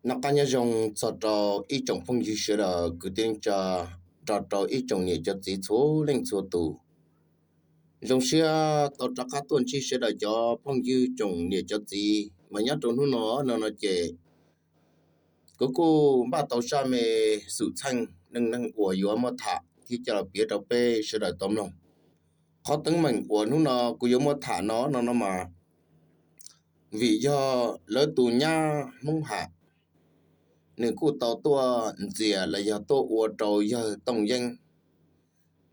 Noj qab nyob zoo txog rau ib tsoom phooj ywg sawv daws kwv tij neej tsa, nrog rau ib tsoom niam cov txiv txhua leej txhua tus. Zoo siab tau rov qab tuaj ntsib sawv daws cov phooj ywg tsoom niam cov txiv mas nyob rau hnub no no no ces kuv kuj npaj tau zaj me xwm txheej neej neeg uas yuav muab tham thiab coj los piav rau peb sawv daws tau mloog. Qhov teeb meem uas hnub no kuv yuav muab tham no no no mas vim yog lawv tus nyab Hmoob Ham, nws kuj tau tuaj ntxias los yog tuaj ua rau yawg Tooj Yeeb,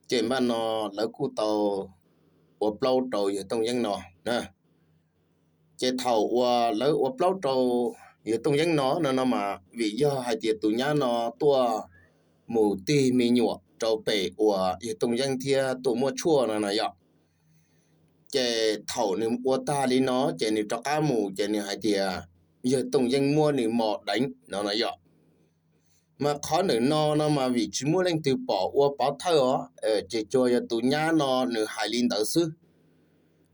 ces npaj no lawv kuj tau ua plaub rau yawg Tooj Yeeb no. Ces thaum uas lawv ua plaub rau yawg Tooj Yeeb no no no mas vim yog hais tias tus nyab no tuaj mus tig me nyuam rau pem uas yawg Tooj Yeeb thiab tuaj muab tshuaj no no yom. Ces thaum nws ua tag li no ces nws rov qab mus ces nws hais tias yawg Tooj Yeeb muab nws mos deev no no yom. Mas qhov ntawm no no mas vim tsis muaj leej twg pom ua pov thawj os, ces tsuas yog tus nyab no nws hais li ntawd xwb.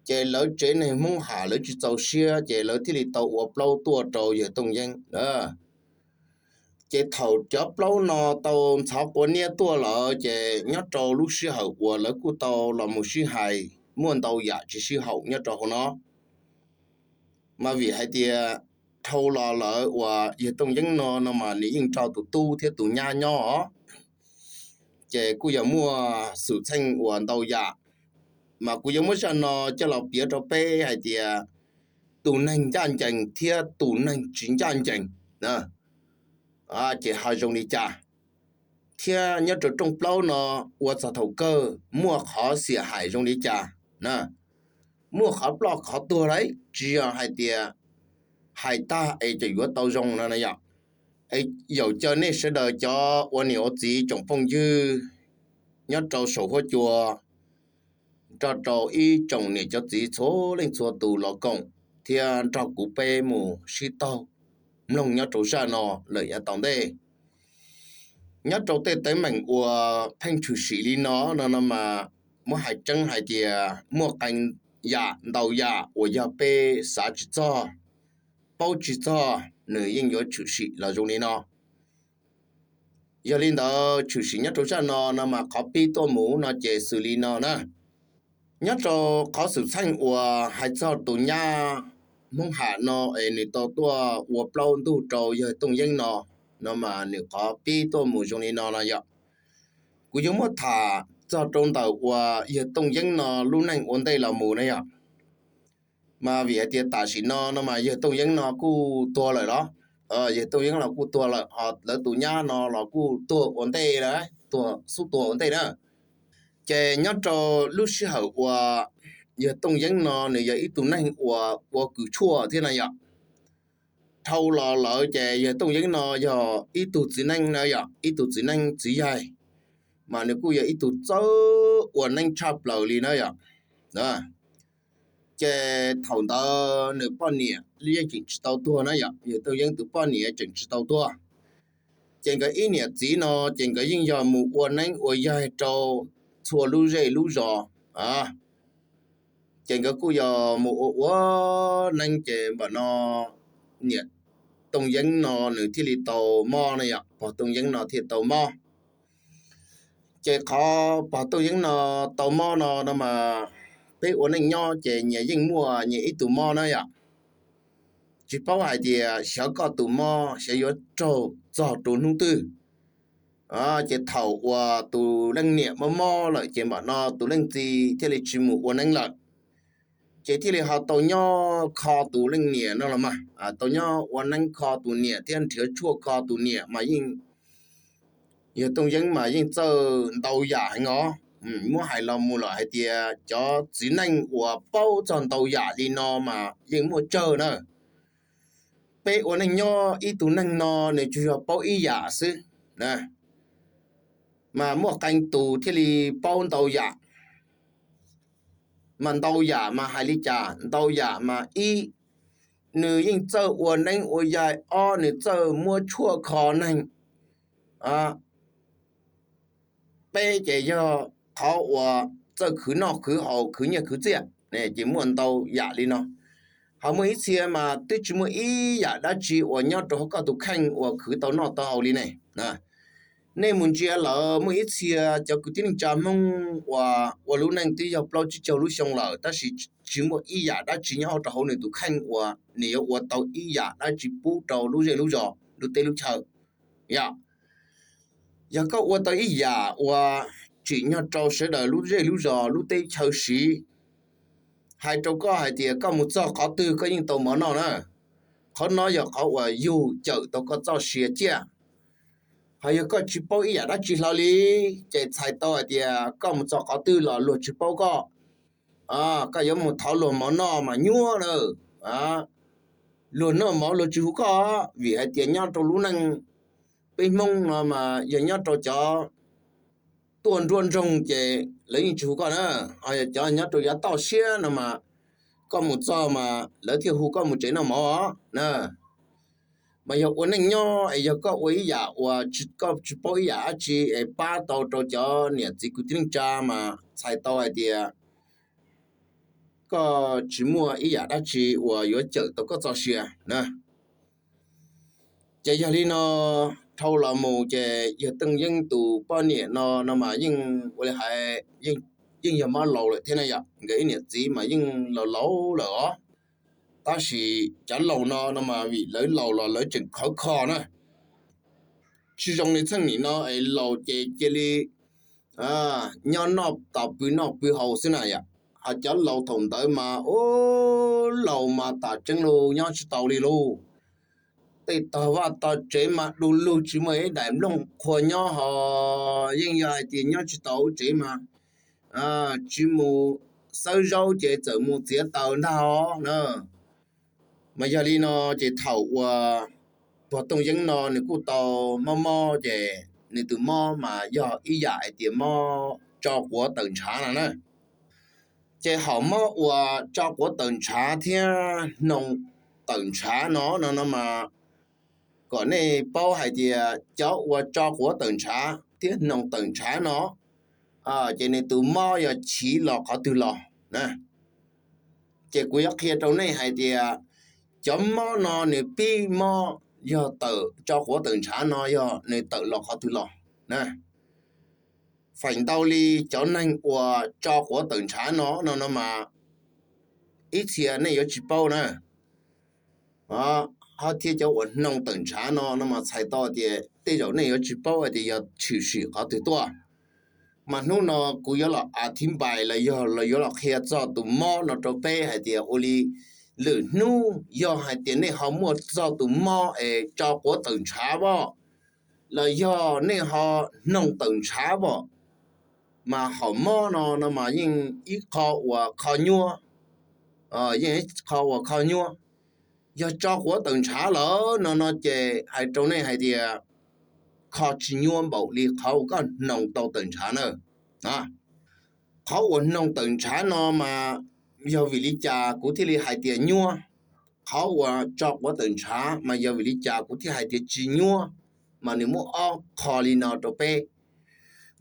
Ces lawv tsev neeg Hmoob Ham lawv tsis txaus siab ces lawv thiaj li tau ua plaub tuaj rau yawg Tooj Yeeb. Ces thaum cov plaub no tau ntxhov quav niab tuaj lawm ces nyob rau lub sij hawm uas lawv kuj tau los mus sib hais muaj ntau yam tsis sib haum nyob rau hauv no. Mas vim hais tias dhau los lawm uas yawg Tooj Yeeb no no mas nws yeej nrog tus tub thiab tus nyab nyob os. Ces kuj yog muaj xwm txheej uas ntau yam, mas kuv yuav muab zaj no coj los piav rau peb hais tias tus neeg ncaj ncees thiab tus neeg tsis ncaj ncees ces ho zoo li cas, thiab nyob rau rooj plaub no ua txog thaum kawg muaj qhov xiam hais zoo li cas na, muaj qhov ploj qhov tuag lauj, tsis yog hais tias hais tag es tseem yuav tau zoo no na yom. Es yaum caw nej sawv daws cov ua niam ua txiv tsoom phooj ywg nyob rau saum huab cua, nrog rau ib tsoom niam cov txiv txhua leej txhua tus los koom thiab nrog kuv peb mus sib taug mloog nyob rau zaj no lawm yav tom ntej. Nyob rau tej teeb meem uas pheej tshwm sim li no no no mas muab hais tseeb hais tias muaj qee yam ntau yam uas yog peb xav tsis txog, paub tsis txog nws yeej yuav tshwm sim los zoo li no. Yog li ntawd tshwm sim nyob rau zaj no no mas qhov pib tuaj mus no ces xws li no na. Nyob rau qhov xwm txheej uas hais txog tus nyab Hmoob Ham no es nws tau tuaj ua plaub ntug rau yawg Tooj Yeeb no, no mas nws qhov pib tuaj mus zoo li no no yom. Kuv yuav muab tham txog rau ntawm uas yawg Tooj Yeeb no lub neej ua ntej los mus na yom. Mas vim hais tias tam sim no no mas yawg Tooj Yeeb no kuj tuag lawm los, yawg Tooj Yeeb los kuj tuag lawm, ho lawv tus nyab no los kuj tuag ua ntej lawm, tuag xub tuag ua ntej na. Ces nyob rau lub sij hawm uas yawg Tooj Yeeb no nws yog ib tug neeg uas ua kws tshuaj thiab na yom. Dhau los lawm ces yawg Tooj Yeeb no yog ib tug txiv neej na yom, ib tug txiv neej txiv yaig, mas nws kuj yog ib tug txawj ua neeb tshaj plaws li na yom. Ces thaum ntawd nws poj niam yeej tseem tsis tau tuag na yom, yawg Tooj Yeeb tus poj niam tseem tsis tau tuag. Ces nkawd ib niam txiv no ces nkawd yeej yog mus ua neeb ua yaig rau txhua lub zej lub zos. Ces nkawd kuj yog mus ua ua neeb ces npam no niam Tooj Yeeb no nws thiaj li tau mob na yom, pog Tooj Yeeb no thiaj tau mob. Ces qhov pog Tooj Yeeb no tau mob no no mas peb ua neej nyob ces nyias yeej muaj nyias ib tug mob na yom. Tsis paub hais tias xyov koj tus mob xyov yuav raug txog rau hnub twg. Ces thaum uas tus leej niam mob mob lawm ces npam no tus leej txiv thiaj li tsis mus ua neeb lawm, ces thiaj li ho tau nyob kho tus leej niam no los mas, tau nyob ua neeb kho tus niam thiab nrhiav tshuaj kho tus niam mas yeej, yawg Tooj Yeeb mas yeej txawj ntau yam heev os. Muab hais los mus lawm hais tias cov txiv neej uas paub txog ntau yam li no mas yeej muaj tsawg na. Peb ua neej nyob ib tug neeg no nws tsuas yog paub ib yam xwb, mas muaj qee tus thiaj li paub ntau yam. Mas ntau yam mas hais li cas? Ntau yam mas ib, nws yeej txawj ua neeb ua yaig, ob, nws txawj muab tshuaj kho neeg, peb ces yog qhov uas txawj khwv noj khwv haus khwv nyiaj khwv txiaj, ces muaj ntau yam li no. Ho muaj ib txhia mas twb tsis muaj ib yam dab tsi uas nyob rau hauv koj tus kheej uas khwv tau noj tau haus li ne. Nej mus ntsia lawm, muaj ib txhia cov kwv tij neej tsa Hmoob uas ua lub neej twb yog plaub tsib caug lub xyoo lawm, tab sis tsis muaj ib yam dab tsi nyob rau hauv nws tus kheej uas nws yuav ua tau ib yam dab tsi pub rau lub zej lub zos lub teb lub chaw. Yog, yog koj ua tau ib yam uas tsim nyog rau sawv daws lub zej lub zos lub teb chaw siv, hais rau koj hais tias koj mus txog qhov twg koj yeej tau mov noj na. Qhov no yog qhov uas yug cawm tau koj txoj sia ciaj. Ho yog koj tsis paub ib yam dab tsi hlo li, ces txhais tau hais tias koj mus txog qhov twg los luag tsis paub koj. Koj yuav mus thov luag mov noj mas nyuaj lawm. Luag noj mov luag tsis hu koj, vim hais tias nyob rau lub neej peb Hmoob no mas yog nyob rau cov tuaj nruab nroog ces lawv yeej tsis hu koj na. Ho yog cov nyob rau yav toj siab no mas koj mus txog mas lawv thiaj hu koj mus tsev noj mov na. Mas yog ua neej nyob es yog koj ua ib yam uas koj tsis paub ib yam dab tsi es pab tau rau cov niam txiv kwv tij neej tsa mas txhais tau hais tias koj tsis muaj ib yam dab tsi uas yuav cawm tau koj txoj sia na. Ces yog li no, dhau los mus ces yawg Tooj Yeeb tus poj niam no no mas yeej ua li hais, yeej yog mob laus lawm thiab na yom, nkawd ib niam txiv mas yeej laus laus lawm os. Tab sis cov laus no no mas vim lawv laus los lawv tseem khawv kho na. Tsis zoo li txheej nim no es laus ces cia li nyob noj tos pw noj pw haus xwb na yom. Ho cov laus thaum ntawd mas ub, laus mas tam tseeb lug nyob tsis tau li lauj. Tej tog vaj tog tsev mas du lug tsis muaj ib daim nplooj qhuav nyob ho yeej yog hais tias nyob tsis tau ub tsev mas tsis mus xawb zaub ces txawm mus txiav taws ntag os na. Mas yog li no ces thaum uas pog Tooj Yeeb no nws kuj tau mob mob ces nws tus mob mas yog ib yam hais tias mob tso quav tawm ntshav no na. Ces hom mob uas tso quav tawm ntshav thiab hnoos tawm ntshav no no no mas kom nej paub hais tias cov uas tso quav tawm ntshav thiab hnoos tawm ntshav no ces nws tus mob yog chiv los qhov twg los na. Ces kuv yuav qhia rau nej hais tias cov mob no nws pib mob yog tawm tso quav tawm ntshav no yog nws tawm los qhov twg los na. Feem ntau li cov neeg uas tso quav tawm ntshav no no no mas ib txhia nej yuav tsis paub na. Ho thiab cov uas hnoos tawm ntshav no no mas txhais tau tias tej zaum nej yuav tsis paub hais tias yog tshwm sim qhov twg tuaj. Mas hnub no kuv yuav los a thib npais los yog los yuav los qhia txog tus mob no rau peb hais tias ua li lwm hnub yog hais tias nej ho muaj txog tus mob es tso quav tawm ntshav pom, los yog nej ho hnoos tawm ntshav pom, mas hom mob no no mas yeej ib qho uas kho nyuab, yeej ib qho uas kho nyuab. Yog tso quav tawm ntshav lawm no no ces hais rau nej hais tias kho tsis nyuab npaum li qhov uas koj hnoos tau tawm ntshav na. Qhov uas hnoos tawm ntshav no mas yog vim li cas kuv thiaj li hais tias nyuab, qhov uas tso quav tawm ntshav mas yog vim li cas kuv thiaj hais tias tsis nyuab, mas nws muaj ob qho li no rau peb.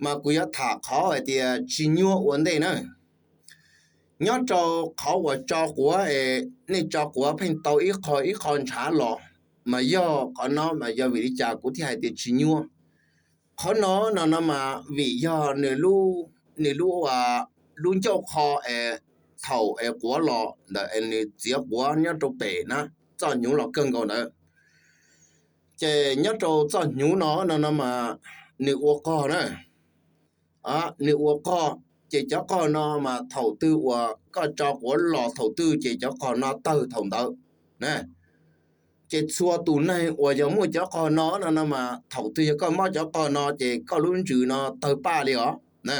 Mas kuv yuav tham qhov hais tias tsis nyuab ua ntej na. Nyob rau qhov uas tso quav es nej tso quav pheej tau ib qho ib qho ntshav los, mas yog qhov no mas yog vim li cas kuv thiaj hais tias tsis nyuab. Qhov no no no mas vim yog nws lub, nws lub, lub ncauj qho es thaum es quav los ntawm es nws txiav quav nyob rau pem na, txoj hnyuv los kawg nkaus ntawd. Ces nyob rau txoj hnyuv no no no mas nws ua qog na. Nws ua qog, ces cov qog no mas thaum twg uas koj tso quav los thaum twg ces cov qog no tawg thaum ntawd na. Ces txhua tus neeg uas yog muaj cov qog no no no mas thaum twg yog koj mob cov qog no ces koj lub ntsws no tawg paj li os na.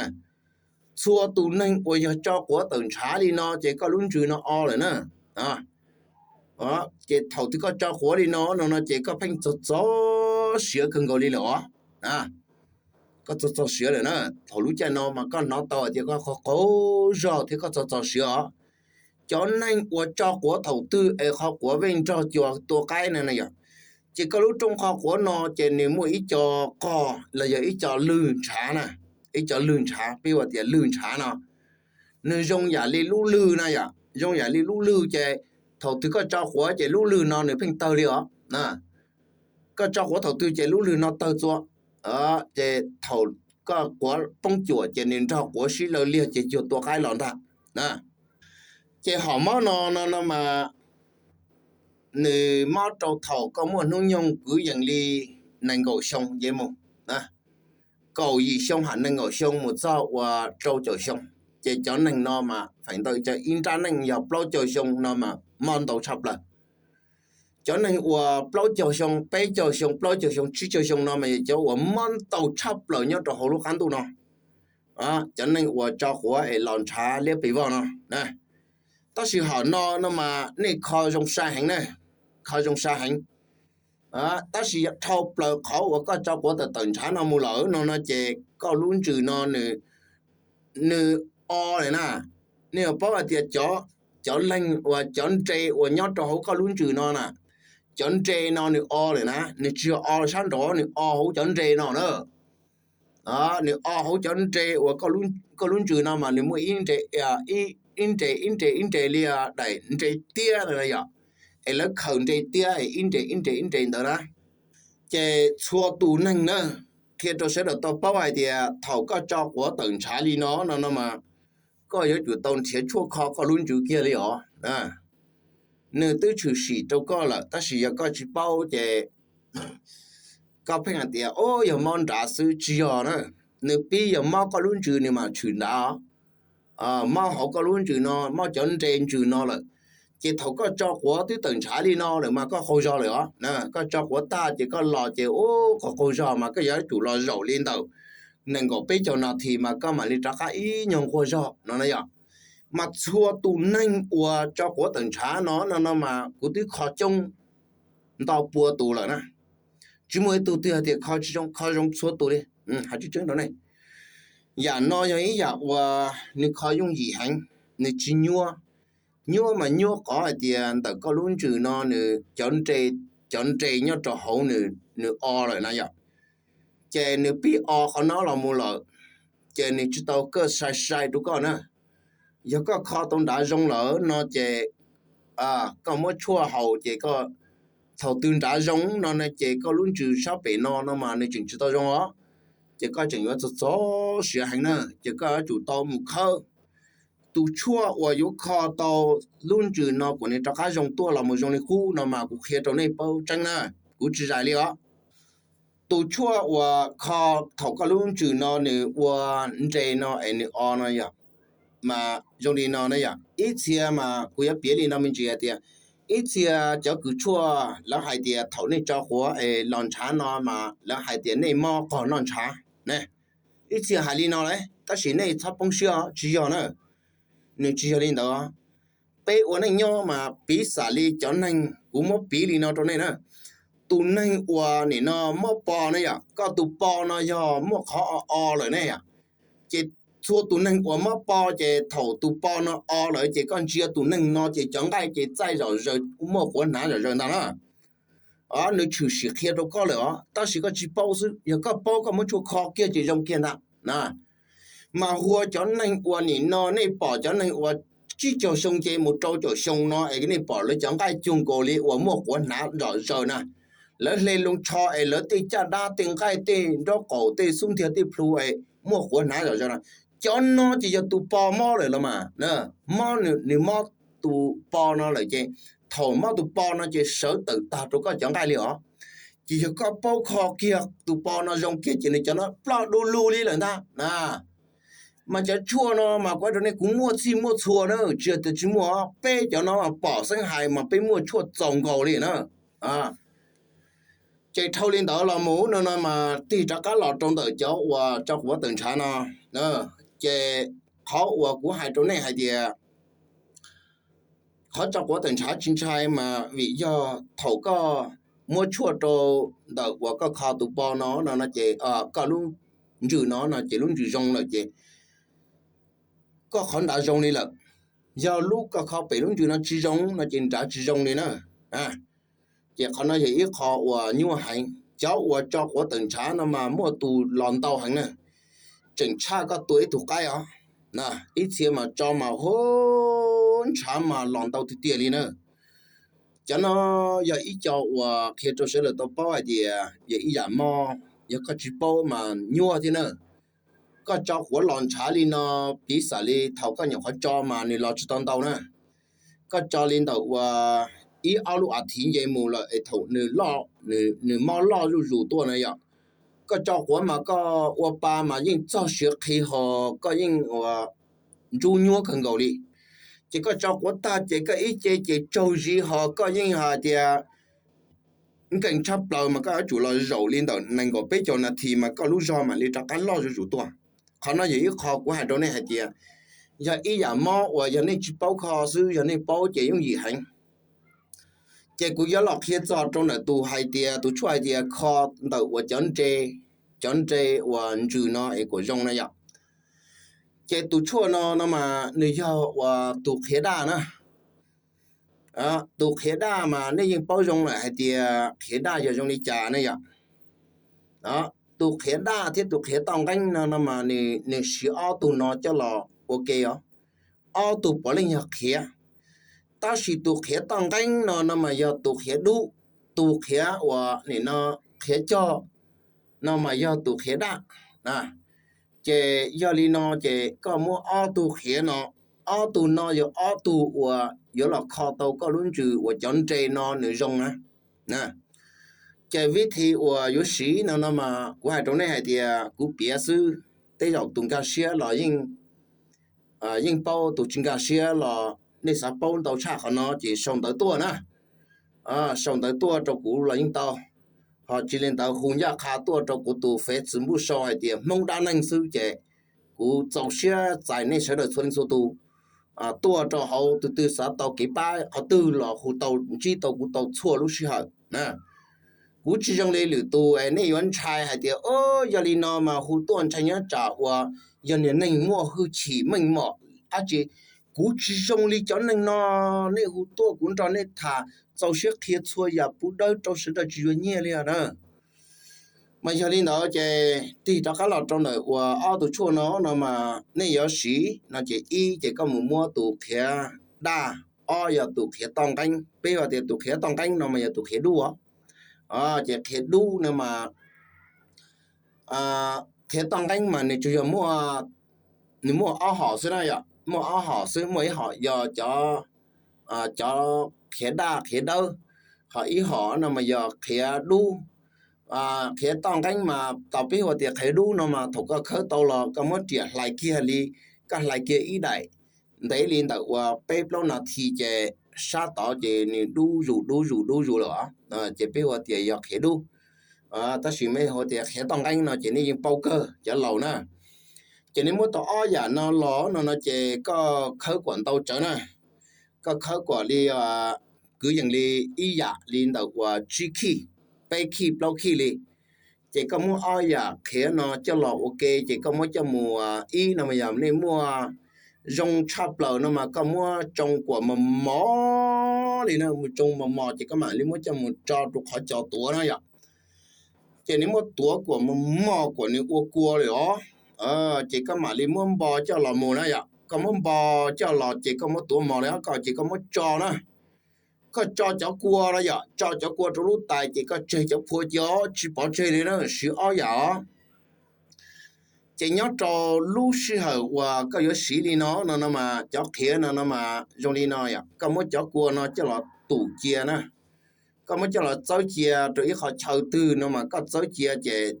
Txhua tus neeg uas yog tso quav tawm ntshav li no ces koj lub ntsws no o lawm na. Ces thaum twg koj tso quav li no no no ces koj pheej txog txog siav kawg nkaus li lawm os. Koj txog txog siav lawm na, thaum lub caij no mas koj hnov tau hais tias koj qhov qaug zog thiab koj txog txog siav os. Cov neeg uas tso quav thaum twg es qhov quav vej nrog cua tua qaib na na yom, ces koj lub rooj qhov quav no ces nws muaj ib co qog los yog ib co lwg ntshav na, ib co lwg ntshav, peb ua tias lwg ntshav no, nws zoo yam li lub lwg na yom, zoo yam li lub lwg ces Thaum twg koj tso quav ces lub lwg no nws pheej tawg li os. Koj tso quav thaum twg ces lub lwg no tawg txua. Ces thaum koj quav poob cuam ces nws nrog quav sib law liag ces cuag tua qaib los ntag. Ces hom mob no no no mas nws mob rau thaum koj muaj hnub nyoog kwv yees li nees nkaum xyoo ces mus, kaum yim xyoo ham nees nkaum xyoo mus txog ua rau caum xyoo. Ces cov neeg no mas feem ntau cov ib nrab neej yog plaub caug xyoo no mas mob ntau tshaj plaws. Cov neeg uas plaub caug xyoo, peb caug xyoo, plaub caug xyoo, tsib caug xyoo no mas yog cov uas mob ntau tshaj plaws nyob rau hauv lub qab ntuj no. Cov neeg uas tso quav es los ntshav liab pes vog no. Tab sis hom no no mas nej kho zoo sai heev na, kho zoo sai heev. Tab sis dhau plaws qhov uas koj tso quav tawm tawm ntshav no mus lawm no no ces koj lub ntsws no nws o lawm na. Nej yuav paub hais tias cov leeg uas cov nre uas nyob rau hauv koj lub ntsws no na, cov nre no nws o lawm na, nws tsis yog o sab nraud, nws o hauv cov nre no na. Nws o hauv cov nre uas koj lub ntsws no mas nws muaj ib nre, ib nre ib nre ib nre li daim nre tiab na yom, es lawv khaws nre tiab ib nre ib nre ib nre ntawd na. Ces txhua tus neeg na, qhia rau sawv daws tau paub hais tias thaum koj tso quav tawm ntshav li no no no mas koj yuav tsum tau nrhiav tshuaj kho koj lub ntsws kiag li os. Nws twb tshwm sim rau koj lawm tab sis yog koj tsis paub ces koj pheej hais tias o yog mob nrad xwb, tsis yog na. Nws pib yog mob koj lub ntsws nws mam tshwm nrad, mob hauv koj lub ntsws no, mob cov nre ntsws no lawm. Ces thaum koj tso quav twb tawm ntshav li no lawm mas koj qaug zog lawm os. Koj tso quav tag ces koj los ces ub qaug qaug zog mas koj yuav tsum los zaum li ntawm nees nkaum peb caug nas this mas koj mam li rov qab ib nyuag nquag zog no na yom. Mas txhua tus neeg uas tso quav tawm ntshav no no no mas kuv twb kho coob ntau pua tus lawm na. Tsis muaj ib tug twg hais tias kho tsis zoo, kho zoo txhua tus li. Hais tseeb tseeb rau nej, yam no yog ib yam uas nws kho yooj yim heev, nws tsis nyuab. Nyuab mas nyuab qhov hais tias ntawm koj lub ntsws no nws cov nre, cov nre nyob rau hauv nws o lawm na yom. Ces nws pib o qhov no los mus lawm, ces nws tsis tau koj sai sai rau koj na. Yog koj kho tau nrad zoo lawm no ces koj muab tshuaj haus ces koj, thaum twg nrad zoo no ces koj lub ntsws sab pem no no mas nws tseem tsis tau zoo os. Ces koj tseem yuav txog txog siav heev na, ces koj yuav tsum tau mus khawb tus tshuaj uas yuav kho tau lub ntsws no kom nws rov qab zoo tuaj los mus zoo li qub no mas kuv qhia rau nej paub tseeb na, kuv tsis zais li os. Tus tshuaj uas kho thaum koj lub ntsws no nws ua nre no es nws o no yog, mas zoo li no na yom. Ib txhia mas kuv yuav piav li no me ntsis hais tias, ib txhia cov kws tshuaj lawv hais tias thaum nej tso quav es los ntshav no mas lawv hais tias nej mob qog noj ntshav ne. Ib txhia hais li no lawm tab sis nej txhob poob siab, tsis yog na. Nws tsis yog li ntawd. Peb ua neej nyob mas piv xam li cov neeg, kuv muab piv li no rau nej na. Tus neeg uas nim no mob po na yom, koj tus po no yog muaj qhov o o lawm ne yom. Ces txhua tus neeg uas mob po ces thaum tus po no o lawm ces koj ntsia tus neeg no ces cov nqaij ces txaij zom zaws, muaj quav hnav zom zaws ntag na. Nws tshwm sim qhia rau koj lawm os, tab sis koj tsis paub xwb, yog koj paub koj muab tshuaj kho kiag ces zoo kiag ntag. Mas hu ua cov neeg uas nim no nej pom cov neeg uas tsib caug xyoo ces mus rau caum xyoo no es nej pom lawv cov nqaij cuag nkaus li uas muaj quav hnav zom zaws na. Lawv hle loo tsho es lawv tej caj dab tej nqaij tej nraub qaum tej xub ntiag tej plhu es muaj quav hnav zom zaws na. Cov no ces yog tus po mob lawm los mas. Mob, nws mob tus po no lawm ces thaum mob tus po no ces sawv tawm tag rau koj cov nqaij li os. Ces yog koj paub kho kiag tus po no zoo kiag ces nws cov no ploj du lug li lawm ntag. Mas cov tshuaj no mas kuv hais rau nej, kuv muaj txhij muaj txhua na, tsis yog tias tsis muaj, peb cov no mas pom xeeb hais mas peb muaj tshuaj txaus nkaus li na. Ces dhau li ntawd los mus no no mas tig rov qab los rau ntawm cov uas tso quav tawm ntshav no. Ces qhov uas kuv hais rau nej hais tias qhov tso quav tawm ntshav tsis ntshai mas vim yog thaum koj muab tshuaj rau ntawm uas koj kho tus po no no no ces koj lub ntsws no no ces lub ntsws zoo lawm ces koj qhov nrad zoo li lawm. Yog lub koj kho pem lub ntsws no tsis zoo no ces nrad tsis zoo li na. Ces qhov no yog ib qho uas nyuaj heev. Cov uas tso quav tawm ntshav no mas muaj tus los ntau heev na, tseem tshaj koj tua ib tug qaib os. Ib txhia mas tso mas hu ntshav mas los ntau tiag tiag li na. Cov no yog ib co uas qhia rau sawv daws tau paub hais tias yog ib yam mob, yog koj tsis paub mas nyuaj thiab na. Koj tso quav los ntshav li no, piv xam li thaum koj nyuam qhuav tso mas nws los tsis tau ntau na. Koj tso li ntawm uas ib ob lub as thiv nce mus lawm es thaum nws mob loj zuj zus tuaj na yom, koj tso quav mas koj ua pa mas yeej txog siav qhi ho, koj yeej ua ntsub nyuab kawg nkaus li. Ces koj tso quav tag ces koj ib ce ces tsaug zis ho koj yeej hais tias nkees tshaj plaws mas koj yuav tsum los zaum li ntawm nees nkaum peb caug nas this mas koj lub zog mam li rov qab loj zuj zus tuaj. Qhov no yog ib qho kuv hais rau nej hais tias yog ib yam mob uas yog nej tsis paub kho xwb, yog nej paub ces yooj yim heev. Ces kuv yuav los qhia txog rau ntawm tus hais tias, tus tshuaj hais tias kho ntawm uas cov nre, cov nre uas ntsws no es kuas zoo na yom. Ces tus tshuaj no no mas nws yog uas tus qhiav daj na. Tus qhiav daj mas nej yeej paub zoo lawm hais tias qhiav daj yog zoo li cas ne yom. Tus qhiav daj thiab tus qhiav toj nqeeb no no mas nws siv ob tug no coj los ua ke os. Ob tug puav leej yog qhiav, tab sis tus qhiav toj nqeeb no no mas yog tus qhiav dub, tus qhiav uas nim no qhiav cog no mas yog tus qhiav daj. Ces yog li no ces koj muab ob tug qhiav no, ob tug no yog ob tug uas yuav los kho tau koj lub ntsws uas cov nre no nws zoo na. Ces vib thi uas yuav siv no no mas kuv hais rau nej hais tias kuv piav xwb, tej zaum tus nkag siab los yeej yeej paub, tus tsis nkag siab los nej xav paub ntau tshaj qhov no ces sau ntawv tuaj na. Sau ntawv tuaj rau kuv los yeej tau, ho tsis li ntawd hu ncaj qha tuaj rau kuv tus Facebook sau hais tias Hmoob dab neeg xwb ces kuv txaus siab txais nej sawv daws txhua leej txhua tus tuaj rau hauv, tus twg xav tau kev pab qhov twg los hu tau ntsib tau kuv tau txhua lub sij hawm na. Kuv tsis zoo li lwm tus es nej yuav ntshai hais tias, o, yog li no mas hu tuaj ntshai nyob tsam uas yog niag neeg muaj hwj chim meej mom dab tsi. Kuv tsis zoo li cov neeg no, nej hu tuaj kuv nrog nej tham, txaus siab qhia txhua yam puv dawb rau sawv daws tsis yuav nyiaj li os na. Mas yog li ntawd ces tig rov qab los rau ntawm uas ob tus tshuaj no no mas nej yuav siv no ces ib ces koj mus muab tus qhiav daj, ob yog tus qhiav toj nqeeb. Peb hais tias tus qhiav toj nqeeb no mas yog tus qhiav dub os. Ces qhiav dub no mas, qhiav toj nqeeb mas nws tsuas yog muaj, nws muaj ob hom xwb na yom, muaj ob hom xwb, muaj ib hom yog cov, cov qhiav daj qhiav dawb, ho ib hom no mas yog qhiav dub. Qhiav toj nqeeb mas tau peb hu tias qhiav dub no mas thaum koj khawb tau los koj muab riam hlais kiag li, koj hlais kiag ib daim ntev li ntawm uas peb plaub nas this ces sab tod ces nws dub zus dub zus dub zus lawm os, ces peb hu tias yog qhiav dub. Tab sis mej hu tias qhiav toj nqeeb no ces nej yeej paub kawg cov laus na. Ces nej muab tau ob yam no los no no ces koj khawb kom ntau tsawv na. Koj khawb kom li kwv yees li ib yam li ntawm uas tsib khij, peb khij plaub khij li. Ces koj muab ob yam qhiav no coj los ua ke ces koj muab coj mus, ib no mas yog nej muaj zoo tshaj plaws no mas koj muab tsoo kuam mos mos li na, mus tsoo mos mos ces koj mam li muab coj mus tso rau qhov cos tuav na yom. Ces nws muab tuav kuam mos mos kuam nws ua kua li os. Ces koj mam li muab npo coj los mus na yom, koj muab npo coj los ces koj muab tuav mos li os, koj ces koj muab tso na. Koj tso cov kua no yom, tso cov kua rau lub tais ces koj tseg cov phua cia tsis pov tseg li na, siv ob yam os. Ces nyob rau lub sij hawm uas koj yuav siv li no no no mas cov qhiav no no mas zoo li no yom, koj muab cov kua no coj los tum cia na. Koj muab coj los txawb cia rau ib qho chaw twg no mas koj txawb cia ces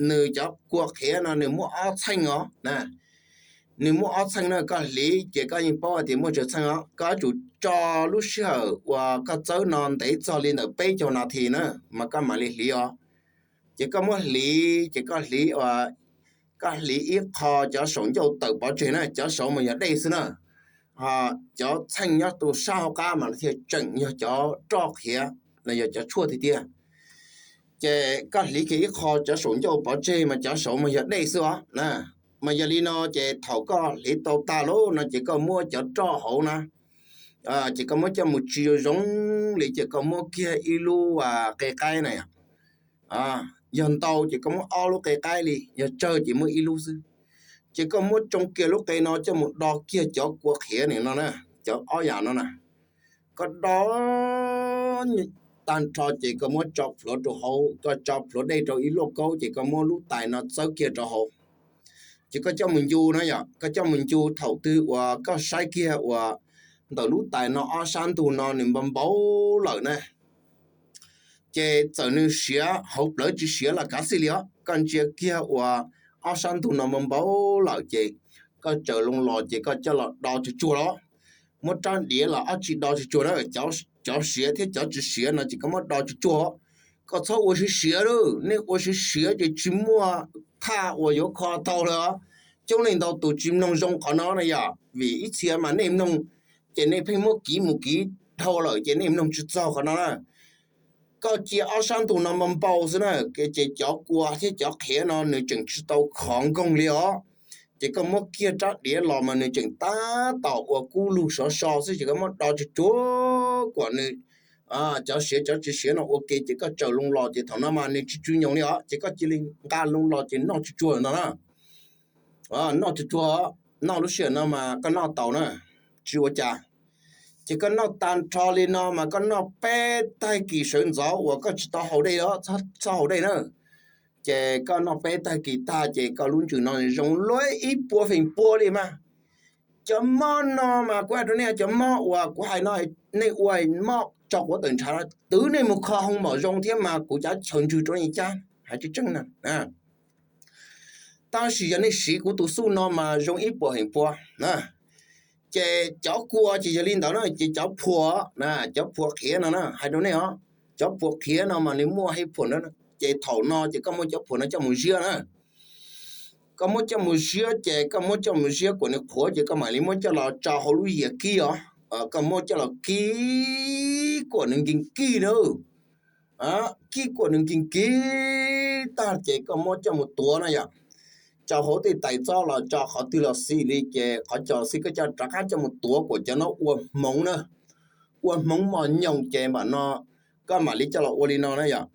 nws cov kua qhiav no nws muaj ob txheej os na. Nws muaj ob txheej na, koj hliv ces koj yeej paub hais tias muaj tsawg txheej os. Koj yuav tsum tso lub sij hawm uas koj txawb no ntev txog li ntawm peb caug nas this na mas koj mam li hliv os. Ces koj muab hliv ces koj hliv, koj hliv ib qho cov saum ncauj tawm pov tseg na, cov saud mas yog dej xwb na. Cov txheej nyob rau sab hauv qab mas thiaj tseem yog cov roj qhiav los yog cov tshuaj tiag tiag. Ces koj hliv kiag ib qho cov saum ncauj pov tseg mas cov saud mas yog dej xwb os na. Mas yog li no ces thaum koj hliv tau tag lawm no ces koj muab cov roj hauv na, ces koj muab coj mus tsis zoo zoo li ces koj muab kiag ib lub qe qaib na. Yog ntau ces koj muab ob lub qe qaib li, yog tsawg ces muab ib lub xwb. Ces koj muab tsoo kiag lub qe no coj mus do kiag cov kua qhiav no na, cov ob yam no na. Koj do tag nrho ces koj muab tso plhuav rau hauv, koj tso plhuav dej rau ib lauj kaub ces koj muab lub tais no txawb kiag rau hauv. Ces koj coj mus ncu na yom, koj coj mus ncu thaum twg uas koj saib kiag uas ntawm lub tais no ob sab ntug no nws npau npau lawm na, ces txawm nws siav hauv plawv tsis siav los kav xij li os, koj ntsia kiag uas ob sab ntug no npau npau lawm ces koj tsaws loo los ces koj coj los do tsuag tsuag los, muab rab diav los ob tsi do tsuag tsuag na. Cov siav thiab cov tsis siav no ces koj muab do tsuag tsuag. Koj txhob ua siav siav lawm, nej ua siav siav ces tsis muaj thaj uas yuav kho tau lawm. Coob leej ntau tus tsis mloog zoo qhov no na yom, vim ib txhia mas nej mloog ces nej pheej muab kiv mus kiv dhau lawm ces nej mloog tsis txog qhov no na. Koj cia ob sab ntug no npau npau xwb na, ces cov kua thiab cov qhiav no nws tseem tsis tau khov nkoog li os. Ces koj muab kiag rab diav los mas nws tseem tab tom ua kub lug sov so xwb, ces koj muab do tsuag tsuag kom nws, cov siav cov tsis siav no ua ke ces koj tsaws loo los ces thaum no mas nws tsis tsw nyoos li os, ces koj cia li nqa loo los ces noj tsuag tsuag no na. Noj tsuag tsuag, noj lub sij hawm no mas koj noj tau na, tsis ua cas. Ces koj noj tag nrho li no mas koj noj peb tag kis sawv ntxov uas koj tsis tau haus dej os, txhob haus dej na. Ces koj noj peb tag kis tag ces koj lub ntsws no zoo luaj ib puas feem pua li mas. Cov mob no mas kuv hais rau nej, cov mob uas kuv hais no, nej ua mob tso quav tawm ntshav no twv nej mus kho hoo mom zoo thiab mas kuv cav chaw ntswg rau nej cab hais tseeb tseeb na. Tab sis yog nej siv kuv tus xuj no mas zoo ib puas feem pua na. Ces cov kua ces yog li ntawd na, ces cov phuam, cov phuam qhiav no na, hais rau nej os, cov phuam qhiav no mas nws muaj heev phuam na, ces thaum no ces koj muab cov phuam no coj mus ziab na. Koj muab coj mus ziab ces koj muab coj mus ziab kom nws qhuav ces koj mam li muab coj los tso hauv lub yias kib os. Koj muab coj los kib kom nws nkig nkig na. Kib kom nws nkig nkig tag ces koj muab coj mus tuav na yom. Tso hauv tej tais txob los tso qhov twg los xij li ces qhov cos xij koj coj rov qab coj mus tuav kom cov no ua hmoov na. Ua hmoov mos nyoos ces mam no koj mam li coj los ua li no na yom.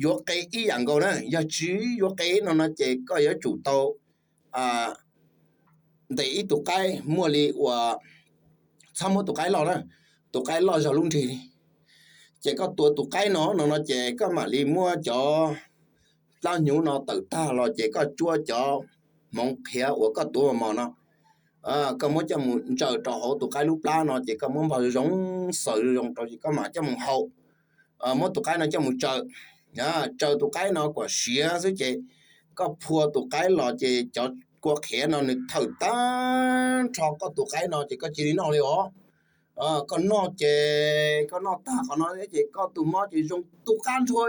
Yuav qe ib yam nkaus na, yog tsis yuav qe no no ces koj yuav tsum tau ntes ib tus qaib muaj li uas, txhob muab tus qaib loj na, tus qaib loj zog lub nrig li. Ces koj tuav tus qaib no no no ces koj mam li muab cov plab hnyuv no tawm tag los ces koj tsuab cov hmoov qhiav uas koj tuav mos mos no, koj muab coj mus ntsaws rau hauv tus qaib lub plab no ces koj muab npog zoo zoo, xaws zoo zoo rau ces koj mam coj mus haus. Muab tus qaib no coj mus tsaws, tsaws tus qaib no kom siav xwb ces koj phua tus qaib los ces cov kua qhiav no nws thawm tag nrho koj tus qaib no ces koj cia li noj li os. Koj noj ces koj noj tag qhov no ces koj tus mob ces zoo tu qab nrho,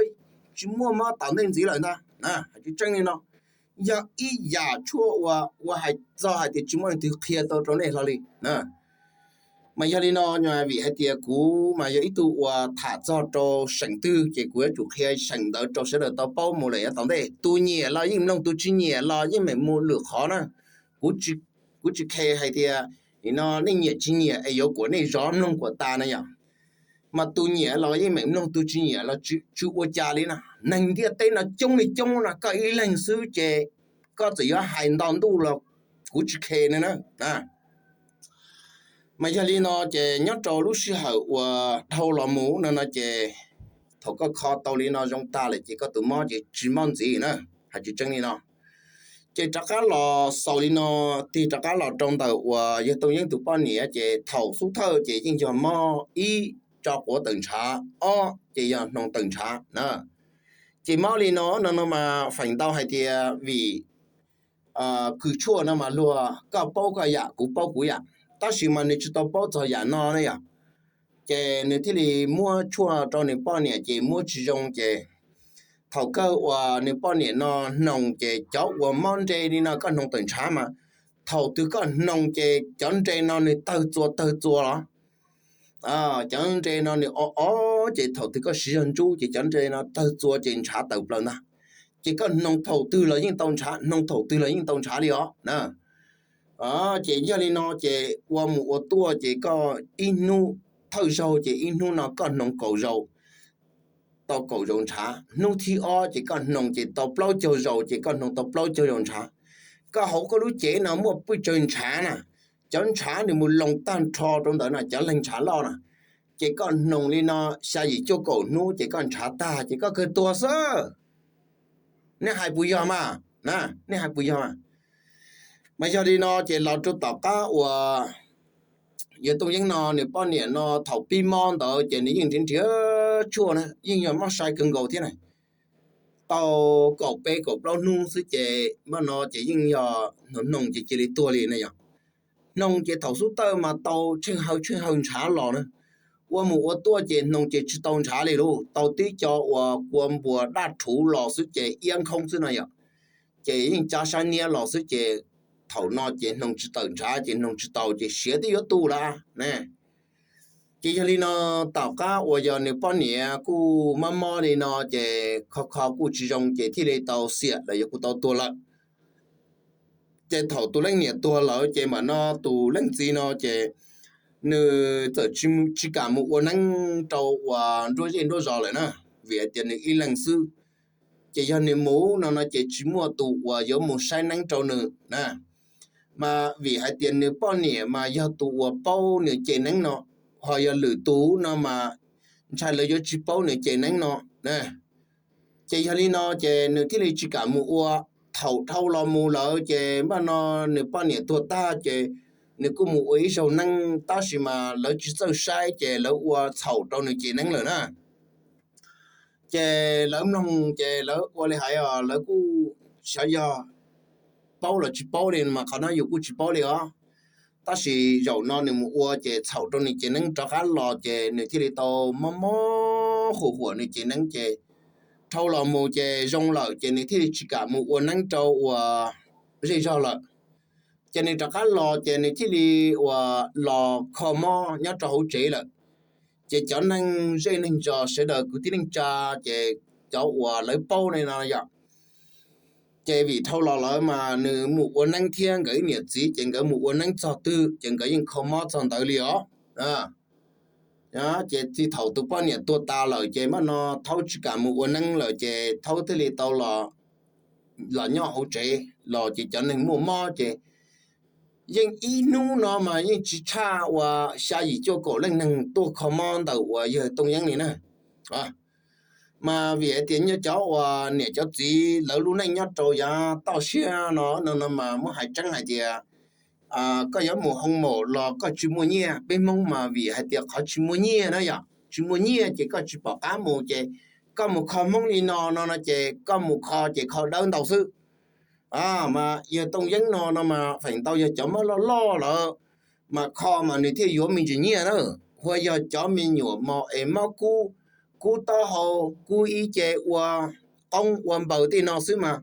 tsis muaj mob tom ntej ntxiv lawm ntag. Hais tseeb tseeb li no, yog ib yam tshuaj uas ua hais txog hais tias tsis muaj leej twg qhia tau rau nej hlo li. Mas yog li no, vim hais tias kuv mas yog ib tug uas tham txog rau seem twg ces kuv yuav tsum qhia seem ntawd rau sawv daws tau paub mus lawm yav tom ntej. Tus nyiam los yeej mloog, tus tsis nyiam los yeej meem mus lwm qhov na. Kuv tsis khe hais tias nim no nej nyiam tsis nyiam es yuav kom nej zov mloog kom tas na yom. Mas tus nyiam los yeej meem mloog, tus tsis nyiam los tsis ua cas li na. Neeg ntiaj teb no coob li coob no, koj ib leeg xwb ces koj txawm yuav hais nto ntuj los kuv tsis khe na. Mas yog li no ces nyob rau lub sij hawm uas dhau los mus no no ces thaum koj kho tau li no zoo tag lawm ces koj tus mob ces tsis mob ntxiv na. Hais tsis tseeb li no, ces rov qab los xaus li no, tig rov qab los rau ntawm uas yawg Tooj Yeeb tus poj niam ces thaum xub thawj ces yeej yog mob ib tso quav tawm ntshav, ob ces yog hnoos tawm ntshav na. Ces mob li no no no mas feem ntau hais tias vim kws tshuaj no mas luag koj paub koj yam, kuv paub kuv yam, tab sis mas nws tsis tau paub txog yam no ne yom. Ces nws thiaj li muab tshuaj rau nws poj niam ces muab tsis zoo ces thaum kawg uas nws poj niam no hnoos ces cov uas mob nre li no koj hnoos tawm ntshav mas thaum twg koj hnoos ces cov nre no nws tawg txua tawg txua los cov nre no nws o o, ces thaum twg koj siv zog ntsub ces cov nre no tawg txua ces ntshav tawm plaws ntag. Ces koj hnoos thaum twg los yeej tau ntshav, hnoos thaum twg los yeej tau ntshav li os na. Ces yog li no ces ua mus ua tuaj ces koj ib hnub thawj zaug ces ib hnub no koj hnoos kaum zaus tau kaum zaus ntshav, hnub thib ob ces koj hnoos ces tau plaub caug zaus ces koj hnoos tau plaub caug zaus ntshav. Koj hauv koj lub cev no muaj pwj tsawg ntshav na, cov ntshav nws mus loos tag nrho rau ntawd na, cov leeg ntshav loj na, ces koj hnoos li no xya yim cuaj kaum hnub ces koj ntshav tag ces koj kawg tuag xwb. Nej hais puas yog mas? Nej hais puas yog mas? Mas yog li no ces los rau tom qab uas yawg Tooj Yeeb no nws poj niam no thaum pib mob ntawd ces nws yeej nrhiav nrhiav tshuaj na, yeej yog mob sai kawg nkaus thiab na. Tau kaum peb kaum plaub hnub xwb ces npaj no ces yeej yog hnoos hnoos ces cia li tuag li na yog. Hnoos ces thaum xub thawj mas tau tsheej hawv tsheej hawv ntshav los na, ua mus ua tuaj ces hnoos ces tsis tau ntshav li lauj, tau tib co uas kua npuas daj rhuv los xwb ces iab nkhoob xwb no yom. Ces yeej cab sab niab los xwb ces thaum no ces hnoos tsis tawm ntshav ces hnoos tsis tau ces siav twb yuav tu lawm na. Ces yog li no, tom qab uas yog nws poj niam kuj mob mob li no ces kho kho kuj tsis zoo ces thiaj li tau xiam los yog kuj tau tuag lawm. Ces thaum tus leej niam tuag lawm ces mam no tus leej txiv no ces nws txawm tsis kam mus ua neeb rau uas nruab zej nruab zos lawm na, vim hais tias nws ib leeg xwb. Ces yog nws mus no no ces tsis muaj tus uas yuav mus saib neeb rau nws na. Mas vim hais tias nws poj niam mas yog tus uas paub nws ce neeb no, ho yog lwm tus no mas ntshai lawv yuav tsis paub nws ce neeb no. Ces yog li no ces nws thiaj li tsis kam mus ua. Thaum dhau los mus lawm ces npaj no nws poj niam tuag tag ces nws kuj mus ua ib zaug neeb, tab sis mas lawv tsis txawj saib ces lawv ua txhaum rau nws ce neeb lawm na. Ces lawv mloog ces lawv ua li hais os, lawv kuj xyov yog paub los tsis paub li mas qhov no yus kuj tsis paub li os. Tab sis zaum no nws mus ua ces txhaum rau nws ce neeb rov qab los ces nws thiaj li tau mob mob huam huam nws ce neeb ces dhau los mus ces zoo lawm ces nws thiaj li tsis kam mus ua neeb rau uas zej zog lawm. Ces nws rov qab los ces nws thiaj li uas los kho mob nyob rau hauv tsev lawm. Ces cov neeg zej neeg zos sawv daws kwv tij neej tsa ces cov uas lawv paub ne no yom, ces vim dhau los lawm mas nws mus ua neeb thiab nkawd ib niam txiv ces nkawd mus ua neeb txog twg ces nkawd yeej kho mob txog ntawd li os. Ces txij thaum tus poj niam tuag tas lawm ces npaj no thaub tsis kam mus ua neeb lawm ces thaub thiaj li tau los nyob hauv tsev los ces cov neeg muaj mob ces yeej ib hnub no mas yeej tsis tshaj uas xya yim cuaj kaum leej neeg tuaj kho mob ntawm uas yawg Tooj Yeeb li na. Mas vim hais tias nyob cov uas niam cov txiv lawv lub neej nyob rau yav toj siab no no no mas muab hais tseeb hais tias koj yuav mus hoo maum los koj tsis muaj nyiaj. Peb Hmoob mas vim hais tias qhov tsis muaj nyiaj na yom, tsis muaj nyiaj ces koj tsis pom qab mus ces koj mus kho Hmoob li no no no ces koj mus kho ces kho dawb ntau xwb. Mas yawg Tooj Yeeb no no mas feem ntau yog cov mob loj loj lawm mas kho mas nws thiaj yuav me ntsis nyiaj na. Hua yog cov me nyuam mos es mob kub, kub taub hau, kub ib ce ua qoob ua npaws tej no xwb mas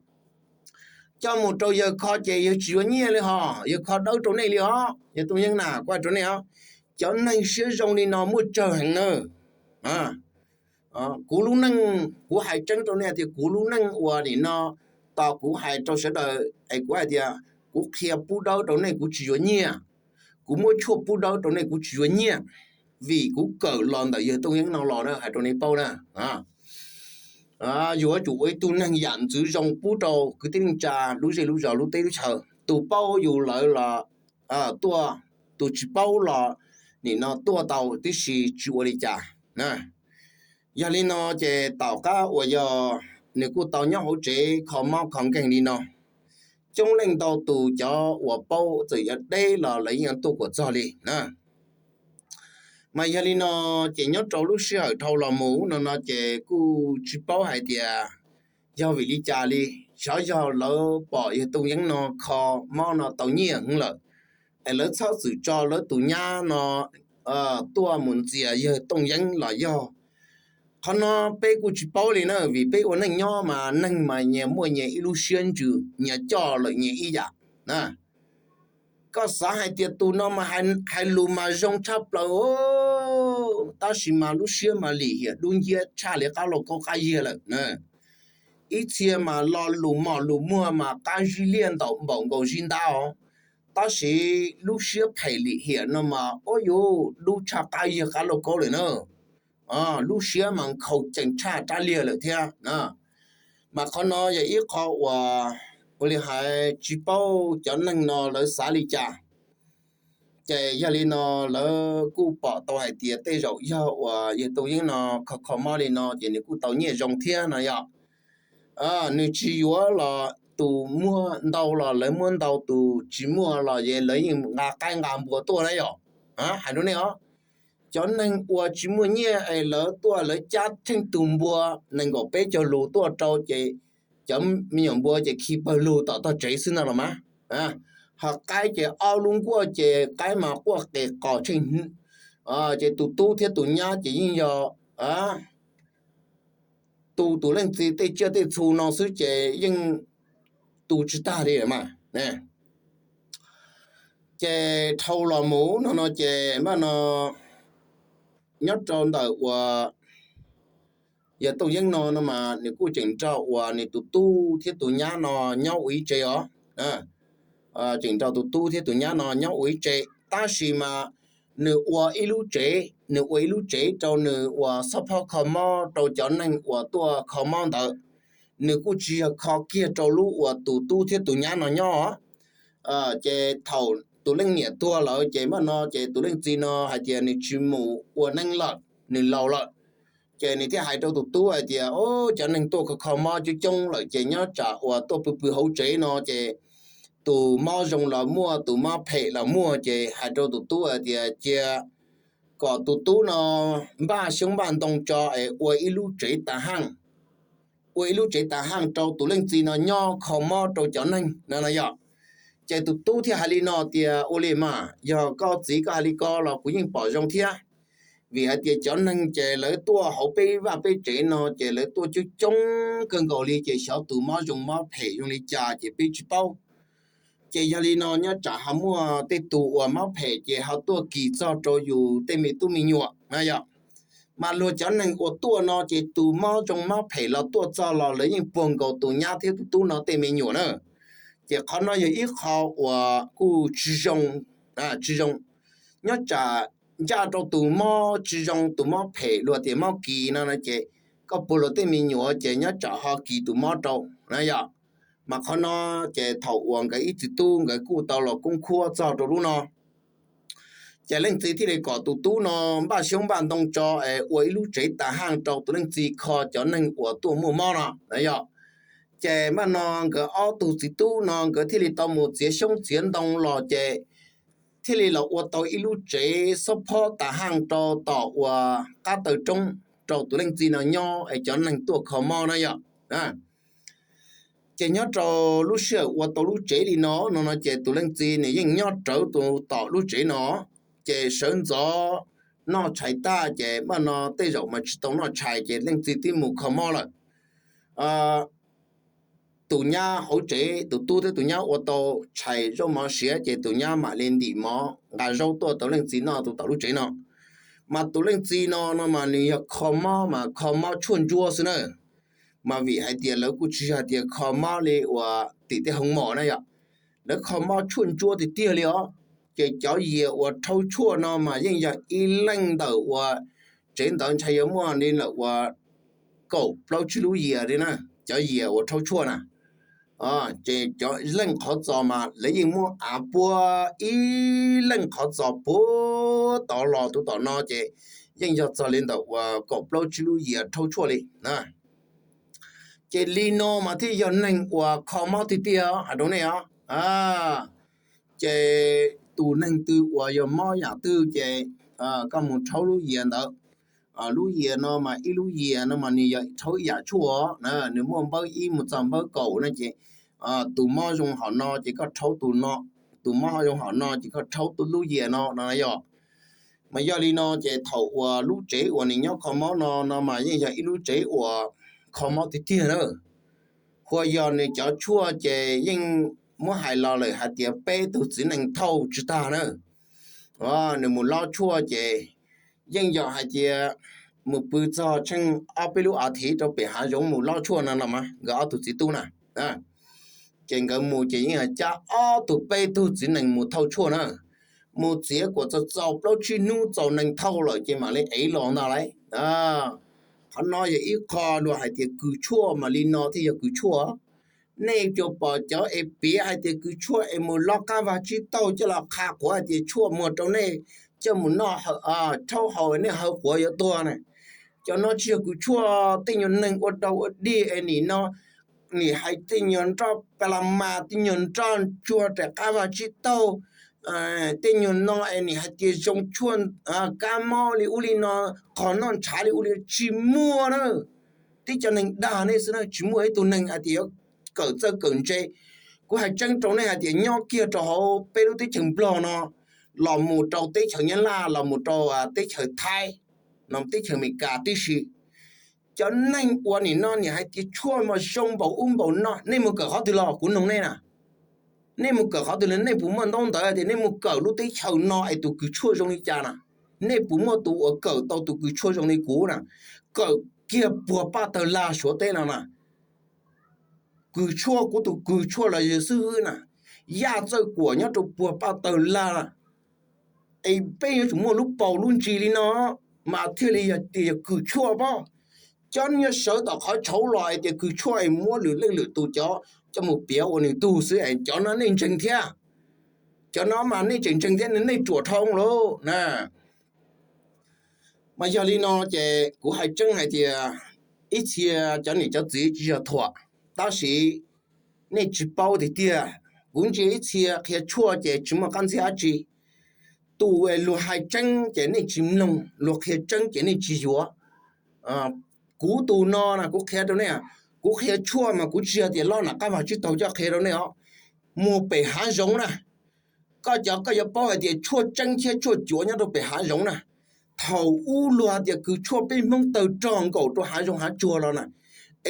coj mus rau yawg kho ces yawg tsis yuav nyiaj li hos, yawg kho dawb rau nej li os. Yawg Tooj Yeeb na, kuv hais rau nej os, cov neeg siab zoo li no muaj tsawg heev na. Kuv lub neej, kuv hais tseeb rau nej tias kuv lub neej uas nim no tos kuv hais rau sawv daws es kuv hais tias kuv qhia pub dawb rau nej kuv tsis yuav nyiaj, kuv muab tshuaj pub dawb rau nej kuv tsis yuav nyiaj, vim kuv kawm los ntawm yawg Tooj Yeeb no los na, hais rau nej paub na. Yus yuav tsum ua ib tug neeg yam ntxwv zoo pub rau kwv tij neej tsa lub zej lub zos lub teb lub chaw. Tus paub yus lawm los tuaj, tus tsis paub los nim no tuaj tau tib si tsis ua li cas. Yog li no ces tom qab uas yog nws kuj tau nyob hauv tsev kho mob kho nkeeg li no, coob leej ntau tus cov uas paub txawm yuav deb los lawv yeej tuaj kuam txog li na. Mas yog li no ces nyob rau lub sij hawm dhau los mus no no ces kuj tsis paub hais tias yog vim li cas li, xyov yog lawv pom yawg Tooj Yeeb no kho mob no tau nyiaj heev lawm es lawv txhob txwm tso lawv tus nyab no tuaj mus ntxias yawg Tooj Yeeb los yog. Qhov no peb kuj tsis paub li na, vim peb ua neej nyob mas neeg mas nyias muaj nyias ib lub siab ntsws, nyias coj lawm nyias ib yam na. Koj xav hais tias tus no mas hais lus mas zoo tshaj plaws, tab sis mas lub siab mas lim hiam dub nciab tshaj li qab lauj kaub qab yiag lawm na. Ib txhia mas lo lus mos lus muag mas qab zib liaj ntaum npaum nkaus zib ntab os, tab sis lub siab phem lim hiam no mas ua yuv dub tshaj qab yiag qab lauj kaub lawm na. Lub siab mas nkhaus cees tshaj rab liag lawm thiab na. Mas qhov no yog ib qho uas ua li hais tsis paub cov neeg no lawv xav li cas. Ces yog li no lawv kuj pom tau hais tias tej zaum yog uas yawg Tooj Yeeb no kho kho mob li no ces nws kuj tau nyiaj zoo thiab no yog. Nws tsis yuav los tus muaj ntau los lawv muab ntau, tus tsis muaj los es lawv yeej nqa qaib nqa npua tuaj na yog. Hais rau nej os, cov neeg uas tsis muaj nyiaj es lawv tuaj lawv cab tsheej tus npua nees nkaum peb caug lus tuaj rau ces cov me nyuam npua ces khi pawg lug tom tog tsev xwb no los mas. Ho qaib ces ob lub nkuaj ces qaib mas quaj qes qos tsheej. Ces tus tub thiab tus nyab ces yeej yog tu tus leej txiv tej tsiaj tej txhu no xwb ces yeej tu tsis tag li mas. Ces dhau los mus no no ces npaj no nyob rau ntawm uas yawg Tooj Yeeb no no mas nws kuj tseem nrog uas nws tus tub thiab tus nyab no nyob ua ib tsev os. Tseem nrog tus tub thiab tus nyab no nyob ua ib tsev tab sis mas nws ua ib lub tsev, nws ua ib lub tsev rau nws uas xob phob kho mob rau cov neeg uas tuaj kho mob ntawd. Nws kuj tsis yog kho kiag rau lub uas tus tub thiab tus nyab no nyob. Ces thaum tus leej niam tuag lawm ces npaj no ces tus leej txiv no hais tias nws tsis mus ua neeb lawm, nws laus lawm. Ces nws thiaj hais rau tus tub hais tias, o, cov neeg tuaj kho kho mob coob coob lawm ces nyob tsam uas tuaj pw pw hauv tsev no ces tus mob zoo los muaj, tus mob phem los muaj, ces hais rau tus tub hais tias cia kom tus tub no npaj xyoob npaj ntoo tso es ua ib lub tsev tas haaj, ua ib lub tsev tas haaj rau tus leej txiv no nyob kho mob rau cov neeg no no yog. Ces tus tub thiaj hais li no tias, ua li mas yog koj txiv koj hais li ko los kuv yeej pom zoo thiab, vim hais tias cov neeg ces lawv tuaj hauv peb vaj peb tsev no ces lawv tuaj coob coob kawg nkaus li ces xyov tus mob zoo mob phem zoo li cas ces peb tsis paub. Ces yog li no nyob tsam ho muaj tej tus uas mob phem ces ho tuaj kis txog rau yus tej me tub me nyuam no yog. Mas luag cov neeg uas tuaj no ces tus mob zoo mob phem los tuaj txog los lawv yeej puag nkaus tus nyab thiab tus tub no tej me nyuam na. Ces qhov no yog ib qho uas kuj tsis zoo, tsis zoo. Nyob tsam ncaj rau tus mob tsis zoo, tus mob phem luag tias mob kis no no ces koj puag luag tej me nyuam ces nyob tsam ho kis tus mob rau na yog. Mas qhov no ces thaum uas nkawd ib txiv tub nkawd kuj tau los koob khuab txog rau lub no. Ces leej txiv thiaj li kom tus tub no npaj xyoob npaj ntoo tso es ua ib lub tsev tas haaj rau tus leej txiv kho cov neeg uas tuaj muaj mob no na yog. Ces npaj no nkawd ob tug txiv tub no nkawd thiaj li tau mus txiav xyoob txiav ntoo los ces thiaj li los ua tau ib lub tsev xob phob tas haaj rau tom uas qab taw roob rau tus leej txiv no nyob es cov neeg tuaj kho mob na yog. Ces nyob rau lub sij hawm ua tau lub tsev li no no no ces tus leej txiv nws yeej nyob rawv tus tom lub tsev no, ces sawv ntxov noj tshais tag ces npaj no tej zaum mas tsis tau noj tshais ces leej txiv twb mus kho mob lawm. Tus nyab hauv tsev, tus tub thiab tus nyab ua tau tshais zaub mov siav ces tus nyab mam li ntim mov nqa zaub tuaj rau leej txiv noj tus tom lub tsev no. Mas tus leej txiv no no mas nws yog kho mob mas kho mob tshuaj ntsuab xwb na. Mas vim hais tias lawv kuj tsis yog tias kho mob li uas tim tej hoo mom na yom, lawv kho mob tshuaj ntsuab tiag tiag li os. Ces cov yias uas rhaub tshuaj no mas yeej yog ib leej ntawm uas tsev ntawd ntshai yuav muaj li ntawm uas kaum plaub tsib lub yias li na, cov yias uas rhaub tshuaj na. Ces cov leej qhov txos mas lawv yeej muab av puag ib leej qhov txos puag tod los tus tom no ces yeej yog txog li ntawm uas kaum plaub tsib lub yias rhaub tshuaj li na. Ces li no mas thiaj yog neeg uas kho mob tiag tiag hais rau nej os. Ces tus neeg twg uas yog mob yam twg ces koj mus rhaub lub yias ntawd. Lub yias no mas ib lub yias no mas nws yog rhaub ib yam tshuaj na, nws muaj npawb ib mus txog npawb kaum no ces tus mob zoo hom no ces koj rhaub tus no, tus mob zoo hom no ces koj rhaub lub yias no no yog. Mas yog li no ces thaum uas lub tsev uas nws nyob kho mob no no mas yeej yog ib lub tsev uas kho mob tiag tiag na. Hua yog nws cov tshuaj ces yeej muab hais los lawm hais tias peb tug txiv nees thauj tsis tag na. Nws mus lob tshuaj ces yeej yog hais tias mus pw txog tsheej ob peb lub as thiv rau pem hav zoov mus lob tshuaj no los mas nkawd ob tug txiv tub na. Ces nkawd mus ces yeej cab ob tug peb tug txiv nees mus thauj tshuaj na. Mus txiav kuas txaus txaus plaub tsib hnub txaus nees thauj lawm ces mam li ev los ntag lauj. Qhov no yog ib qho luag hais tias kws tshuaj mas li no thiaj yog kws tshuaj. nej yuav pom cov es piav hais tias kws tshuaj es mus lob qab vag tsib taug coj los qha quav hais tias tshuaj muag rau nej coj mus noj rhaub haus nej haw quav yuav tuag na. Cov no tsis yog kws tshuaj. Tej nyuag neeg ua dog ua dig es nim no nim hais tej nyuag nroj pa la mas, tej nyuag nroj tsuag raws qab vag tsib taug, tej nyuag no es nim hais tias zoo tshuaj kab mob li ub li no, qhov noj ntshav li ub li, tsis muaj na. Tib cov neeg dag nej xwb na, tsis muaj ib tug neeg hais tias yuav kawm txawj kawm ntse. Kuv hais tseeb rau nej hais tias nyob kiag rau hauv peb lub teb chaws Nplog no los mus rau teb chaws Nyab Laj los mus rau teb chaws Thaib, teb chaws Amelikas tib si, cov neeg uas nim no nim hais tias tshuaj mas zoo npaum ub npaum no, nej mus kawm qhov twg los kuv nug nej na? Nej mus kawm qhov twg los nej puas muaj ntaub ntawv tias nej mus kawm lub teb chaws no es tus kws tshuaj zoo li cas na? Nej puas muaj tus uas kawm tau tus kws tshuaj zoo li kuv na? Kawm kiag puag paj tawg lag Suav teb no na, kws tshuaj kuv tus kws tshuaj los yog xib hwb na, yaj txawj kuam nyob rau puag paj tawg lag. Es peb yuav tsum muaj lub paus lub ntsis li no mas thiaj li yog tias yog kws tshuaj pob. Cov nyob sawv tom qhov tshauv los hais tias kws tshuaj es muab lwm leej lwm tus cov coj mus piav ua nws tug xwb es cov no nej ntseeg thiab. Cov no mas nej tseem ntseeg thiab, nej ruam dhau lauj na. Mas yog li no ces kuv hais tseeb hais tias ib txhia cov niam cov txiv tsis yog thuam, tab sis nej tsis paub tiag tiag. Kuv ntsia ib txhia qhia tshuaj ces tsis muaj qab ntxhiab dab tsi. Tus luag hais tseeb ces nej tsis mloog, luag qhia tseeb ces nej tsis yuav. Kuv tus no na kuv qhia rau nej, kuv qhia tshuaj mas kuv tsis yog tias loj nram qab vag tsib taug coj qhia rau nej os. Mus pem hav zoov na, koj cov koj yuav paub hais tias tshuaj tseeb thiab tshuaj cuav nyob rau pem hav zoov na. Thaum ub luag hais tias kws tshuaj peb Hmoob tawg rog nkaum rau hav zoov hav tsuag los na,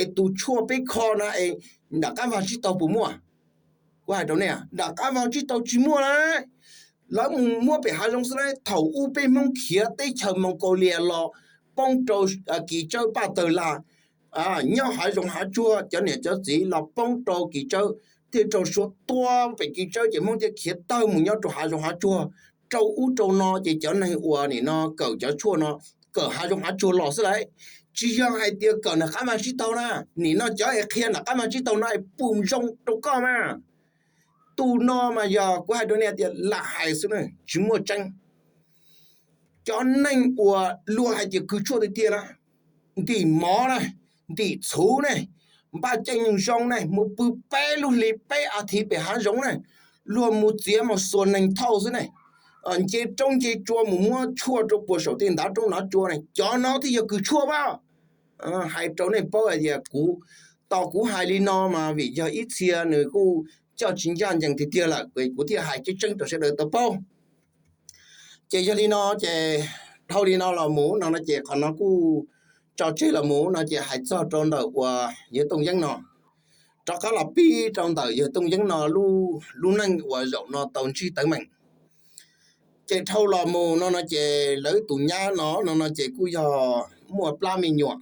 es tus tshuaj peb kho na es nram qab vag tsib taug puas muaj? Kuv hais rau nej, nram qab vag tsib taug tsis muaj na. Lawv mus muab pem hav zoov xwb na. Thaum ub peb Hmoob khiav teb chaws Mongolia los poob rau kis tsawb paj tawg lag nyob hav zoov hav tsuag, cov niam cov txiv los poob rau kis tsawb, thiaj raug Suav tua pem kis tsawb ces Hmoob thiaj khiav tawg mus nyob rau hav zoov hav tsuag. Rau ub rau no ces cov neeg uas nim no kawm cov tshuaj no kawm hav zoov hav tsuag los xwb lauj. Tsis yog hais tias kawm nram qab vag tsib taug na. Nim no cov es qhia nram qab vag tsib taug no es puas zoo rau koj mas? Tus no mas yog kuv hais rau nej tias lam hais xwb na, tsis muaj tseeb. Cov neeg uas luag hais tias kws tshuaj tiag tiag na, ntim mov na, ntim txhuv ne, npaj caij nyoog zoo ne, mus pw peb lub hli peb as thiv pem hav zoov ne, luag mus txiav mus xuas neeg thauj xwb ne, nce roob nce tsua mus muab tshuaj rau puag saum tej ntav roob ntav tsua ne, cov no thiaj yog kws tshuaj pab. Hais rau nej paub hais tias kuv, tos kuv hais li no mas vim yog ib txhia nws kuj coj tsis ncaj ncees tiag tiag lawm, kuv thiaj hais tseeb tseeb rau sawv daws tau paub. Ces yog li no ces dhau li no los mus no no ces qhov no kuj tso tseg los mus no ces hais txog rau ntawm uas yawg Tooj Yeeb no, rov qab los pib rau ntawm yawg Tooj Yeeb no lub neej uas zaum no tau ntsib teeb meem. Ces dhau los mus no no ces lawv tus nyab no no no ces kuj yog muaj plab me nyuam.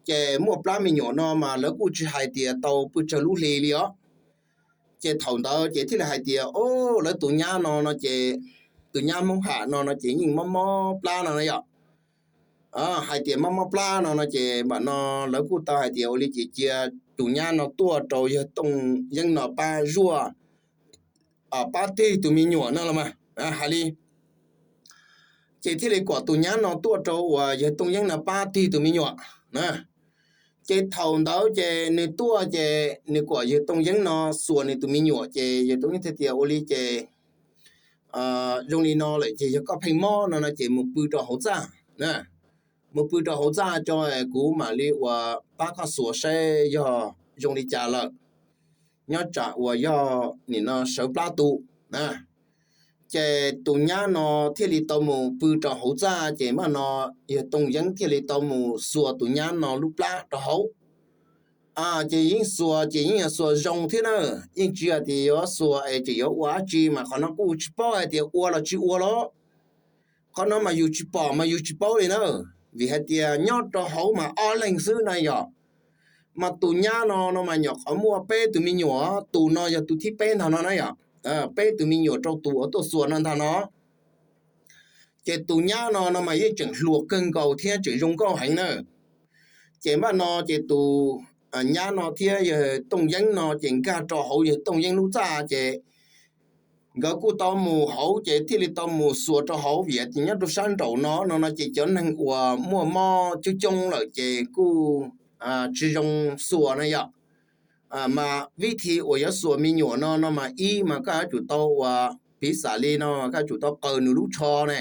Ces muaj plab me nyuam no mas lawv kuj tsis hais tias tau pw tsawg lub hli li os. Ces thaum ntawd ces thiaj li hais tias o, lawv tus nyab no no ces, tus nyab Hmoob Ham no no ces yeej mob mob plab no na yom. Hais tias mob mob plab no no ces npam no lawv kuj tau hais tias ua li ces cia tus nyab no tuaj rau yawg Tooj Yeeb no pab zuaj, pab tig tus me nyuam no los mas, hais li. Ces thiaj li kom tus nyab no tuaj rau uas yawg Tooj Yeeb no pab tig tus me nyuam. Ces thaum ntawd ces nws tuaj ces nws kom yawg Tooj Yeeb no xuas nws tus me nyuam ces yawg Tooj Yeeb thiaj tias ua li ces zoo li no lawm ces yog koj pheej mob no no ces mus pw rau hauv txaj, mus pw rau hauv txaj tso, kuv mam li uas pab koj xuas saib yog zoo li cas lawm, nyob tsam uas yog nim no sawv plab tu. Ces tus nyab no thiaj li tau mus pw rau hauv txaj ces npam no yawg Tooj Yeeb thiaj li tau mus xuas tus nyab no lub plab rau hauv. Ces yeej xuas ces yeej yog xuas zoo thiab na, yeej tsis hais tias yuav xuas es tseem yuav ua dab tsi mas qhov no kuj tsis paub hais tias ua los tsis ua los. Qhov no mas yus tsis pom mas yus tsis paub li na, vim hais tias nyob rau hauv mas ob leeg xwb na yom. Mas tus nyab no no mas nyuam qhuav muaj peb tus me nyuam, tus no yog tus thib peb ntag no na yom. Peb tus me nyuam rau tus uas tuaj xuas no ntag no. Ces tus nyab no no mas yeej tseem hluas kawg nkaus thiab tseem zoo nkauj heev na. Ces npaj no ces tus nyab no thiab yawg Tooj Yeeb no ces nkag rau hauv yawg Tooj Yeeb lub txaj ces nkawd kuj tau mus hauv ces thiaj li tau mus xuas rau hauv vim tias nyob rau sab nraum no no no ces cov neeg uas muaj mob coob coob lawm ces kuj tsis zoo xuas na yom. Mas vib thi uas yuav xuas me nyuam no no mas ib mas koj yuav tsum tau uas piv xam li no koj yuav tsum tau qaws nws lub tsho ne.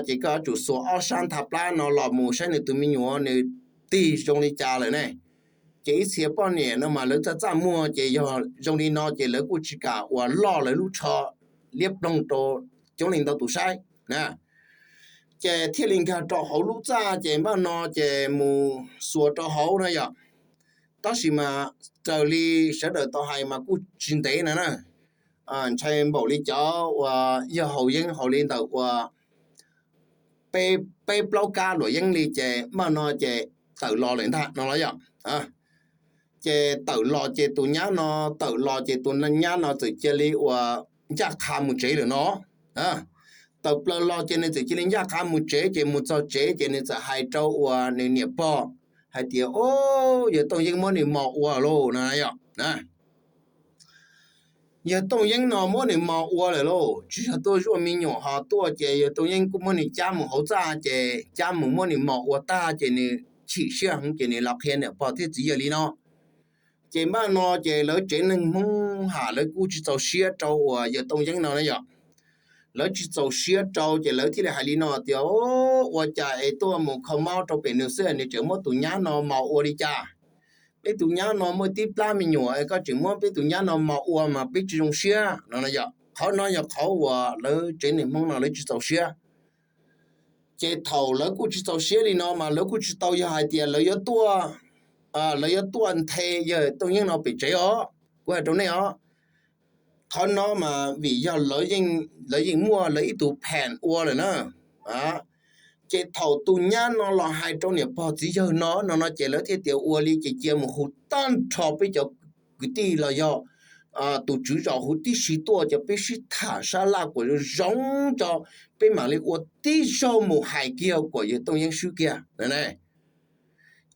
Ces koj yuav tsum xuas ob sab ntha plab no los mus saib nws tus me nyuam nws tig zoo li cas lawm ne. Ces ib txhia poj niam no mas lawv txaj txaj muag ces yog zoo li no ces lawv kuj tsis kam uas loj lawv lub tsho liab ploog rau coob leej ntau tus saib na. Ces thiaj li nkag rau hauv lub txaj ces npaj no ces mus xuas rau hauv na yom. Tab sis mas raws li sawv daws tau hais mas kuj tsis ntev na na. Ntshai npaum li cov uas yawg Haus Yeeb hauv li ntawm uas peb plaub kab luam yeeb li ces npaj no ces tawm los lawm ntag no los yom. Ces tawm los ces tus nyab no, tawm los ces tus nyab no txawm cia li uas ncaj qha mus tsev lawm no. Tawm plaws los ces nws txawm cia li ncaj qha mus tsev ces mus txog tsev ces nws txawm hais rau uas nws niam pog hais tias, O, yawg Tooj Yeeb muab nws mos ua lauj no yom. Yawg Tooj Yeeb no muab nws mos ua lawm lauj, tsis yog tuaj zuaj me nyuam ho tuaj ces yawg Tooj Yeeb kuj muab nws cab mus hauv txaj ces cab mus muab nws mos ua tag ces nws chim siab heev ces nws los qhia niam pog thiab txiv yawg li no. Ces npaj no ces lawv tsev neeg Hmoob ham lawv kuj tsis txaus siab rau uas yawg Tooj Yeeb no na yom. Lawv tsis txaus siab rau ces lawv thiaj li hais li no tias, Ua cas es tuaj mus kho mob rau pem nws xwb nws tseem muab tus nyab no mos ua li cas? Peb tus nyab no muaj tib plab me nyuam es koj tseem muab peb tus nyab no mos ua mas peb tsis zoo siab no yom. Qhov no yog qhov uas lawv tsev neeg Hmoob no lawv tsis txaus siab. Ces thaum lawv kuj tsis txaus siab li no mas lawv kuj tsis tau yog hais tias lawv yuav tuaj, lawv yuav tuaj nthe yawg Tooj Yeeb no pem tsev os. Kuv hais rau nej os, qhov no mas vim yog lawv yeej muaj lawv ib tug pheem ua lawm na. Ces thaum tus nyab no los hais rau niam pog txiv yawg no no no ces lawv thiaj tias ua li ces cia mus hu tag nrho peb cov kwv tij los yog tus tswv zos huv tib si tuaj ces peb sib tham sab laj kom zoo zoo tso, peb mam li ua tib zaug mus hais kiag kom yawg Tooj Yeeb swb kiag.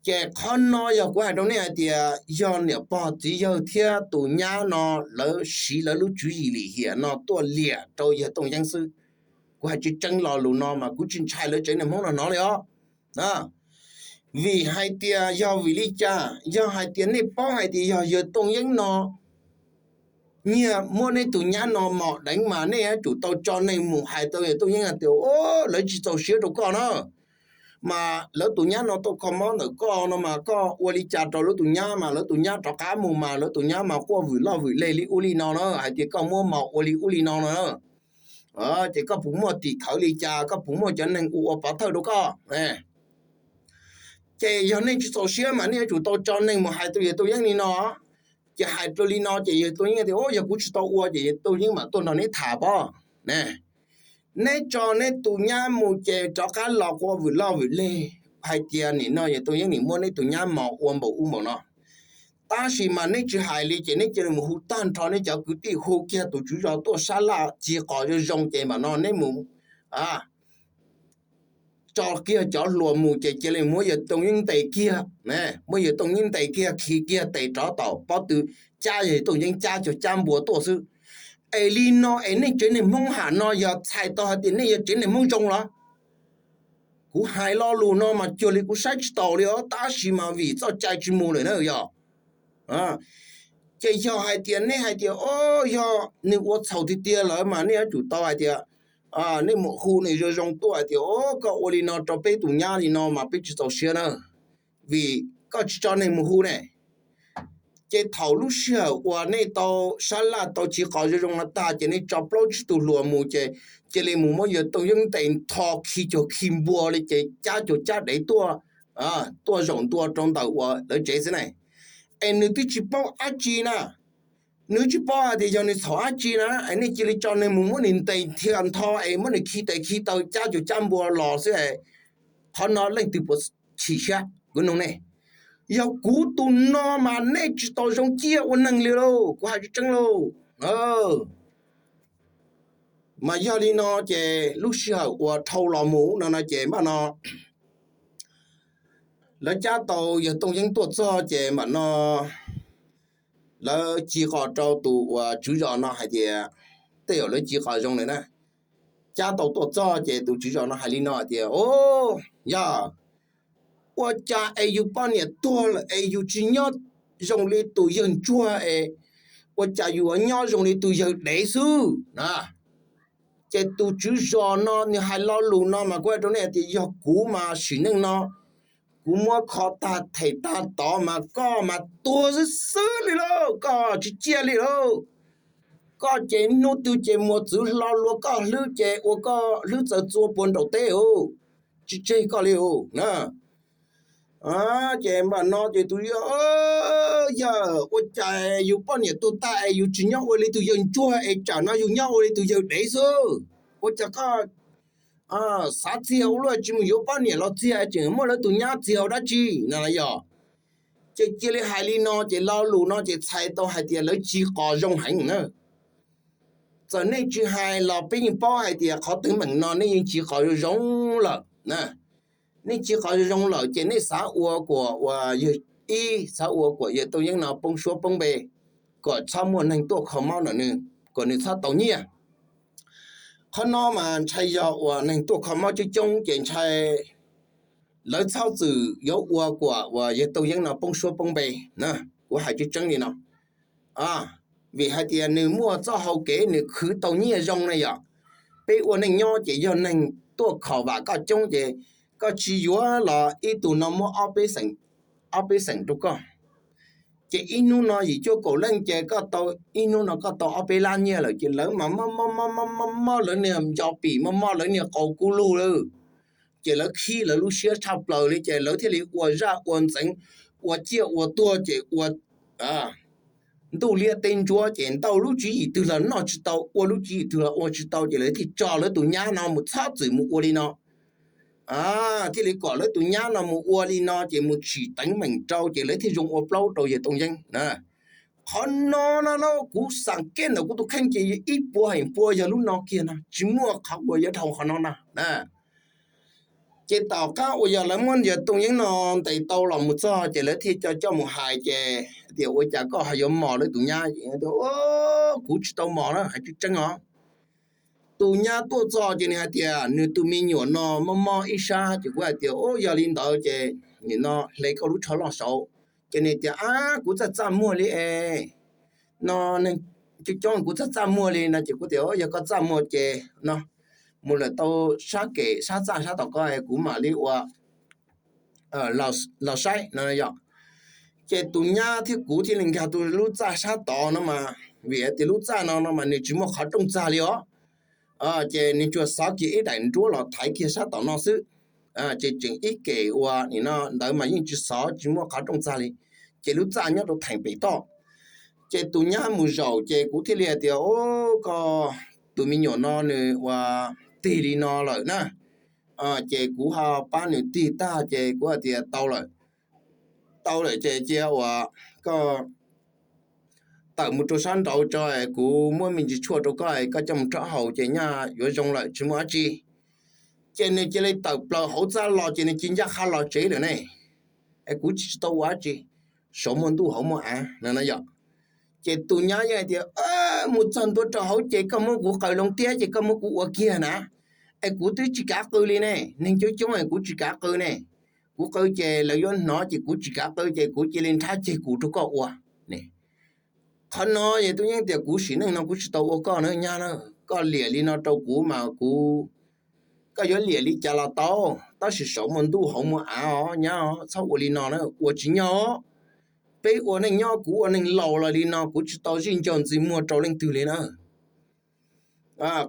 Ces qhov no yog kuv hais rau nej hais tias yog niam pog txiv yawg thiab tus nyab no lawv siv lawv lub tswv yim lim hiam no tuaj liam rau yawg Tooj Yeeb xwb. Kuv hais tseeb tseeb lo lus no mas kuv tsis ntshai lawv tsev neeg Hmoob no hnov li os. Vim hais tias yog vim li cas, yog hais tias nej paub hais tias yog yawg Tooj Yeeb no nyiag muab nej tus nyab no mos deev mas nej yuav tsum tau tso neeg mus hais tau yawg Tooj Yeeb hais tias, O, lawv tsis txaus siab rau koj na. Mas lawv tus nyab no tau kho mob ntawm koj no mas koj ua li cas rau lawv tus nyab mas lawv tus nyab rov qab mus mas lawv tus nyab mas quaj vwm loj vwm leg li ub li no na, hais tias koj muab mos ua li ub li no no. Ces koj puas muaj tim khawv li cas, koj puas muaj cov neeg ua ua pov thawj rau koj? Ces yog nej tsis txaus siab mas nej yuav tsum tau tso neeg mus hais rau yawg Tooj Yeeb li no. Ces hais rau li no ces yawg Tooj Yeeb tias, O, yog kuv tsis tau ua ces yawg Tooj Yeeb mam tuaj nrog neb tham pob. Neb tso neb tus nyab mus ces rov qab los quaj vwm loj vwm leg hais tias nim no yawg Tooj Yeeb nim muab neb tus nyab mos ua npaum ub npaum no. Tab sis mas neb tsis hais li ces neb cia li mus hu tag nrho neb cov kwv tij, hu kiag tus tswv zos tuaj sab laj ci qos zoo zoo ces mam no neb mus tso kiag cov hluas mus ces cia li muab yawg Tooj Yeeb ntes kiag, muab yawg Tooj Yeeb ntes kiag khi kiag tes rov tom pob tw, cab yawg Tooj Yeeb cab cuag cab npua tuaj xwb. Es li no es nej tsev neeg Hmoob ham no yog txhais tau hais tias nej yog tsev neeg Hmoob zoo los? Kuv hais lo lus no mas cuag li kuv saib tsis taus li os, tab sis mas vim txoj cai tsis mus lawm na yog. Ces yog hais tias nej hais tias, O, yog nws ua txhaum tiag tiag lawm mas nej yuav tsum tau hais tias, nej mus hu nws zoo zoo tuaj hais tias, O, koj ua li no rau peb tus nyab li no mas peb tsis txaus siab na, vim koj tsis tso neeg mus hu ne. Ces thaum lub sij hawm uas nej tau sab laj tau ci qos zoo zoo no tag ces nej tso plaub tsib tug hluas mus ces cia li mus muab yawg Tooj Yeeb ntes ntho khi cuag khi npua li ces cab cuag cab dev tuaj, tuaj zaum ntua rau ntawm uas lawv tsev xwb ne. Es nws twb tsis paub dab tsi na, nws tsis paub hais tias yog nws txhaum dab tsi na, es nej cia li tso neeg mus muab nws ntes thiaj ntho es muab nws khi tes khi taw cab cuag cab npua los xwb es, qhov no leej twg puas chim siab kuv nug nej. Yog kuv tus no mas nej tsis tau zoo ciaj ua neeg li lauj, kuv hais tseeb tseeb lauj. Mas yog li no ces lub sij hawm uas dhau los mus no no ces npaj no lawv cab tau yawg Tooj Yeeb tuaj txog ces mam no lawv ci qos rau tus uas tswv zos no hais tias, tej zaum lawv ci qos zoo lawm na, cab tau tuaj txog ces tus tswv zos no hais li no hais tias, O, yog ua cas es yus poj niam tuag lawm es yus tsis nyob zoo li tus yawg ntsuag es, ua cas yus nyob zoo li tus yawg dev xwb na? Ces tus tswv zos no nws hais lo lus no mas kuv hais rau nej tias yog kuv mas sim neej no kuv muab kho tag them tag tod mas koj mas tuag xwb xwb li lauj, koj tsis ciaj li lauj. Koj ces hnub twg ces muas txwv hlo luag koj hlwb ces ua koj hlwb txaws txua puag nraum teb, tsis tseg koj li na. Ces npaj no ces tus yawg, yawg, ua cas yus poj niam tuag tag es yus tsis nyob ua li tus yawg ntsuag es tsam no yus nyob ua li tus yawg dev xwb? Ua cas koj xav txiag ua luaj tsis mus yuav poj niam los txiag tseem muab lawv tus nyab txiag ua dab tsi no yog? Ces cia li hais li no ces lo lus no ces txhais tau hais tias lawv ci qos zoo heev na. Txawm nej tsis hais los peb yeej paub hais tias qhov teeb meem no nej yeej ci qos zoo zoo lawm. Nej ci qos zoo zoo lawm ces nej xav ua kuas uas yawg ib, xav ua kuas yawg Tooj Yeeb no poob suab poob npe, kom txhob muaj neeg tuaj kho mob ntawm nws, kom nws txhob tau nyiaj. Qhov no mas ntshai yog uas neeg tuaj kho mob coob coob ces ntshai lawv txhob txwm yuav ua kuas uas yawg Tooj Yeeb no poob suab poob npe na. Kuv hais tseeb tseeb li no, vim hais tias nws muaj txoj hau kev nws khwv tau nyiaj zoo na yom. Peb ua neej nyob ces yog neeg tuaj kho vam koj coob ces koj tsis yuav los ib tug no muab ob peb xeem rau koj. Ces ib hnub no yim cuaj kaum leej ces koj tau, ib hnub no koj tau ob peb lab nyiaj lawm ces lawv mas mob mob mob mob mob lawv niag nco pim, mob mob lawv niag qau kub lug lawm. Ces lawv khib lawv lub siab tshaj plaws li ces lawv thiaj li ua zaj ua ntxeev, ua ciaj ua tuag ces ua ntuj liab teb ntsuab ces ntau lub tswv yim twg los noj tsis tau, ua lub tswv yim twg los ua tsis tau ces lawv thiaj tso lawv tus nyab no mus txhob txwm mus ua li no. Thiaj li kom lawv tus nyab no mus ua li no ces mus tsim teeb meem rau ces lawv thiaj zoo ua plaub rau yawg Tooj Yeeb. Qhov no no no kuv xam kiag ntawm kuv tus kheej ces ib puas feem pua yog lub no kiag no, tsis muaj qhov uas yuav dhau qhov no na. Ces tom qab uas yog lawv muab yawg Tooj Yeeb no ntes tau los mus txog ces lawv thiaj coj coj mus hais ces tias ua cas koj ho yuav mos lawv tus nyab? Kuv tsis tau mos na, hais tseeb tseeb os. Tus nyab tuaj txog ces nws hais tias nws tus me nyuam no mob mob ib sab ces kuv hais tias, Ub, yog li ntawd ces nim no hle koj lub tsho loj saud. Ces nws tias, Ab, kuv txaj txaj muag li es no, neeg coob coob kuv txaj txaj muag li no ces kuv tias, Yog koj txaj muag ces no mus lawm tau sab kem sab txaj sab tom koj es kuv mam li ua los saib no yom. Ces tus nyab thiab kuv thiaj li nkag tus lub txaj sab tod no mas vim tias lub txaj no no mas nws tsis muaj qhov rooj txag li os. Ces nws tsuas xov kiag ib daim nruab los thaiv kiag sab tom no xwb. Ces tseem ib kem uas nim no ntawd mas yeej tsis xov tsis muaj qhov rooj txag li, ces lub txaj nyob rau theem pem toj. Ces tus nyab mus zaum ces kuv thiaj li hais tias, Ub, koj tus me nyuam no nws ua tig li no lawm na. Ces kuv ho pab nws tig tag ces kuv hais tias, Tau lawm, tau lawm ces cia uas koj tawm mus rau sab nraud tso, kuv muab me ntsis tshuaj rau koj, koj coj mus rhaub haus ces nyaj yuav zoo lawm tsis muaj dab tsi. Ces nws cia li tawm plaws hauv txaj los ces nws cia ncaj qha los tsev lawm ne. Es kuv tsis tau ua dab tsi, saum muaj ntuj hauv muaj av no no yom. Ces tus nyab yeej hais tias, Mus txog ntua rau hauv ces koj muab kuv qaws loo tiab ces koj muab kuv ua kiag na. Es kuv twb tsis kav qw li ne, neeg coob coob es kuv tsis kav qw ne. Kuv qw ces lawv yuav hnov ces kuv tsis kav qw ces kuv cia li nrhab ceg kuv rau koj ua. Qhov no yog tub yeej tias kuv sim neej no kuv tsis tau ua koj na nyab na. Koj liam li no rau kuv mas kuv, koj yuav liam li cas los tau, tab sis saum muaj ntuj hauv muaj av os nyab os, txhob ua li no na, ua tsis nyog. Peb ua neej nyob kuv ua neeg laus los li no kuv tsis tau zij ncaug ntxiv muag rau leej twg li na.